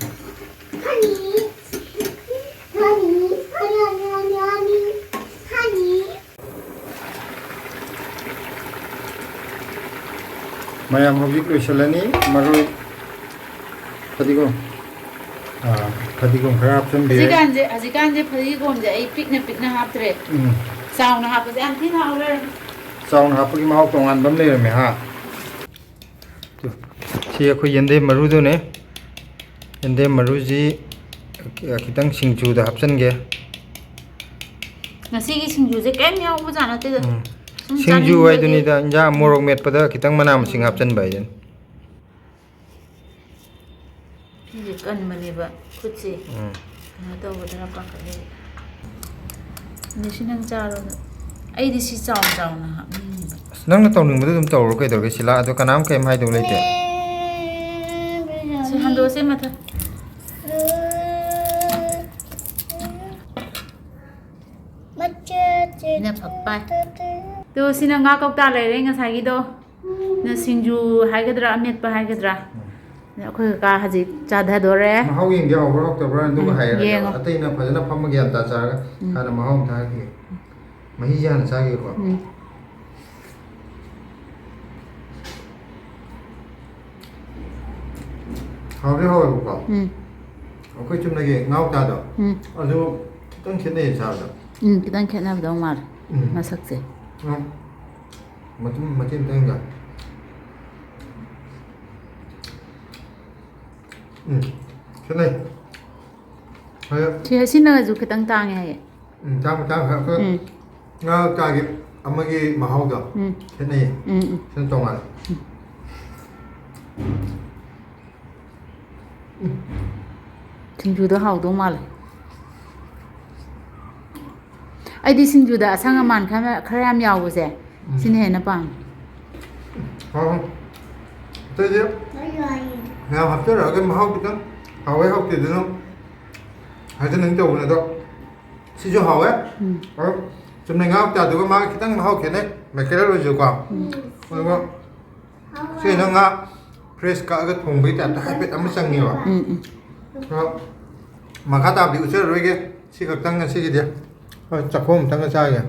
ꯃꯌꯥꯝ ꯍꯧꯖꯤꯛ ꯂꯣꯏꯁꯤꯜꯂꯅꯤ꯫ ꯃꯔꯣꯏ, ꯐꯗꯤꯒꯣꯝ꯫ ꯑꯥ, ꯐꯗꯤꯒꯣꯝ ꯈꯔ ꯍꯥꯞꯆꯤꯟꯕꯤꯔꯦ꯫ ꯍꯧꯖꯤꯛꯀꯥꯟꯁꯦ, ꯍꯧꯖꯤꯛꯀꯥꯟꯁꯦ ꯐꯗꯤꯒꯣꯝꯁꯦ ꯑꯩ ꯄꯤꯛꯅ ꯄꯤꯛꯅ ꯍꯥꯞꯇ꯭ꯔꯦ꯫ ꯎꯝ꯫ ꯆꯥꯎꯅ ꯍꯥꯞꯄꯁꯦ ꯌꯥꯝ ꯊꯤꯅ ꯍꯥꯎ ꯂꯩꯔꯝꯃꯦ꯫ ꯆꯥꯎꯅ ꯍꯥꯞꯄꯒꯤ ꯃꯍꯥꯎ ꯇꯣꯉꯥꯟꯕ ꯑꯃ ꯂꯩꯔꯝꯃꯦ, ꯍꯥ? ꯇꯨ, ꯁꯤ ꯑꯩꯈꯣꯏ ꯌꯦꯟꯗꯦꯝ ꯃꯔꯨꯗꯨꯅꯦ꯫ ꯌꯦꯟꯗꯦꯝ ꯃꯔꯨꯁꯤ ꯈꯤꯇꯪ ꯁꯤꯡꯖꯨꯗ ꯍꯥꯞꯆꯤꯟꯒꯦ꯫ ꯉꯁꯤꯒꯤ ꯁꯤꯡꯖꯨꯁꯦ ꯀꯩꯝ ꯌꯥꯎꯕꯖꯥꯠ ꯅꯠꯇꯦꯗ꯫ ꯎꯝ꯫ ꯁꯨꯝ ꯁꯤꯡꯖꯨ ꯆꯥꯅꯤꯡꯕꯒꯤ꯫ ꯍꯥꯏꯗꯨꯅꯤꯗ, ꯏꯟꯖꯥꯡ ꯃꯣꯔꯣꯛ ꯃꯦꯠꯄꯗ ꯈꯤꯇꯪ ꯃꯅꯥ ꯃꯁꯤꯡ ꯍꯥꯞꯆꯤꯟꯕ ꯍꯥꯏꯗꯨꯅꯤ꯫ ꯁꯤꯁꯦ ꯀꯟꯕꯅꯦꯕ ꯈꯨꯠꯁꯦ꯫ ꯎꯝ꯫ ꯀꯩꯅꯣ ꯇꯧꯒꯗ꯭ꯔꯥ ꯄꯥꯈꯠꯂꯦ꯫ ꯑꯗꯨ ꯁꯤ ꯅꯪ ꯆꯥꯔꯣ꯫ ꯑꯩꯗꯤ ꯁꯤ ꯆꯥꯎ ꯆꯥꯎꯅ ꯍꯥꯞꯅꯤꯡꯉꯦꯕ꯫ ꯑꯁ, ꯅꯪꯅ ꯇꯧꯅꯤꯡꯕꯗꯣ ꯑꯗꯨꯝ ꯇꯧꯔꯣ, ꯀꯩꯗꯧꯔꯒꯦ, ꯁꯤꯂꯥ? ꯑꯗꯣ ꯀꯅꯥꯝ ꯀꯩꯝ ꯍꯥꯏꯗꯧ ꯂꯩꯇꯦ꯫ ꯁꯤ ꯍꯟꯗꯣꯛꯑꯁꯦ ꯃꯊꯛ꯫ ꯅ ꯐꯛ ꯄꯥꯏ꯫ ꯇꯣ, ꯁꯤꯅ ꯉꯥ ꯀꯧꯇꯥ ꯂꯩꯔꯦ ꯉꯁꯥꯏꯒꯤꯗꯣ꯫ ꯅ ꯁꯤꯡꯖꯨ ꯍꯥꯏꯒꯗ꯭ꯔꯥ, ꯑꯃꯦꯠꯄ ꯍꯥꯏꯒꯗ꯭ꯔꯥ? ꯎꯝ꯫ ꯑꯩꯈꯣꯏ ꯀꯀꯥ ꯍꯧꯖꯤꯛ ꯆꯥꯊꯗꯣꯔꯦ꯫ ꯃꯍꯥꯎ ꯌꯦꯡꯒꯦ, ꯍꯥꯎꯕ꯭ꯔꯥ ꯍꯥꯎꯇꯕ꯭ꯔꯥ ꯑꯗꯨꯒ ꯎꯝ, ꯍꯥꯏꯔꯒꯦꯕ꯫ ꯌꯦꯡꯉꯣ꯫ ꯑꯇꯩꯅ ꯐꯖꯅ ꯐꯝꯃ ꯒ꯭ꯌꯥꯟ ꯇꯥ ꯆꯥꯔꯒ ꯎꯝ꯫ ꯍꯥꯟꯅ ꯃꯍꯥꯎ ꯑꯝꯇ ꯍꯥꯏꯔꯛꯈꯤꯒꯦ꯫ ꯎꯝ꯫ ꯃꯍꯤꯁꯦ ꯍꯥꯟꯅ ꯆꯥꯒꯦꯀꯣ꯫ ꯎꯝ꯫ ꯍꯥꯎꯗꯤ ꯍꯥꯎꯋꯦꯕꯀꯣ꯫ ꯎꯝ꯫ ꯑꯩꯈꯣꯏ ꯆꯨꯝꯅꯒꯤ ꯉꯥ ꯀꯧꯇꯥꯗꯣ꯫ ꯎꯝ꯫ ꯑꯗꯨ ꯈꯤꯇꯪ ꯈꯦꯠꯅꯩꯌꯦ ꯆꯥꯕꯗ꯫ ꯎꯝ, ꯈꯤꯇꯪ ꯈꯦꯠꯅꯕꯗꯧ ꯃꯥꯜꯂꯦ ꯎꯝ꯫ ꯃꯁꯛꯁꯦ꯫ ꯎꯝ꯫ ꯃꯇꯨꯝ ꯃꯆꯦꯠ ꯑꯃꯇꯪꯒ꯫ ꯎꯝ, ꯈꯦꯠꯅꯩ꯫ ꯍꯥꯏꯌꯦ꯫ ꯁꯤ-, ꯁꯤꯅꯁꯨ ꯈꯤꯇꯪ ꯇꯥꯡꯉꯦ ꯍꯥꯏꯌꯦ꯫ ꯎꯝ, ꯇꯥꯡꯕ ꯇꯥꯡꯈ꯭ꯔꯦ꯫ ꯑꯩꯈꯣꯏ ꯎꯝ꯫ ꯉꯥ ꯀꯧꯇꯥꯒꯤ ꯑꯃꯒꯤ ꯃꯍꯥꯎꯗꯣ ꯎꯝ꯫ ꯈꯦꯠꯅꯩꯌꯦ꯫ ꯎꯝ, ꯎꯝ꯫ ꯁꯤꯅ ꯇꯣꯉꯥꯜꯂꯦ꯫ ꯎꯝ꯫ ꯁꯤꯡꯖꯨꯗꯣ ꯍꯥꯎꯗꯧ ꯃꯥꯜꯂꯦ꯫ ꯑꯩꯗꯤ ꯁꯤꯡꯖꯨꯗ ꯑꯁꯪ ꯑꯃꯥꯟ ꯈꯔ, ꯈꯔ ꯌꯥꯝ ꯌꯥꯎꯕꯁꯦ, ꯎꯝ꯫ ꯁꯤꯅ ꯍꯦꯟꯅ ꯄꯥꯝꯃꯦ꯫ ꯍꯥꯎ꯫ ꯑꯇꯩꯗꯤ ꯌꯥꯝ ꯍꯥꯞꯆꯔꯛꯑꯒ ꯃꯍꯥꯎ ꯈꯤꯇꯪ ꯍꯥꯎꯋꯦ ꯍꯥꯎꯇꯦ ꯑꯗꯨꯅ ꯍꯥꯏꯖꯅꯤꯡ ꯇꯧꯕꯅꯦ ꯑꯗꯣ꯫ ꯁꯤꯁꯨ ꯍꯥꯎꯋꯦ꯫ ꯎꯝ꯫ ꯑꯗꯣ ꯆꯨꯝꯅ ꯉꯥ ꯀꯧꯇꯥꯗꯨꯒ ꯃꯥꯒ ꯈꯤꯇꯪ ꯃꯍꯥꯎ ꯈꯦꯠꯅꯩ꯫ ꯃꯥꯏꯀꯦꯜ ꯑꯣꯏꯔꯁꯨꯀꯣ꯫ ꯎꯝ꯫ ꯑꯗꯨꯒ ꯁꯤꯅ ꯉꯥ fresh ꯀꯛꯑꯒ ꯊꯣꯡꯕꯒꯤ type ꯇ ꯍꯥꯏꯐꯦꯠ ꯑꯃ ꯆꯪꯉꯦꯕ꯫ ꯎꯝ, ꯎꯝ꯫ ꯑꯗꯣ ꯃꯈꯥ ꯇꯥꯕꯗꯤ ꯎꯠꯆꯔꯔꯣꯏꯒꯦ꯫ ꯁꯤ ꯈꯛꯇꯪ ꯉꯁꯤꯒꯤꯗꯤ꯫ ꯍꯣꯏ, ꯆꯥꯛꯈꯣꯝ ꯑꯝꯇꯪꯒ ꯆꯥꯒꯦ꯫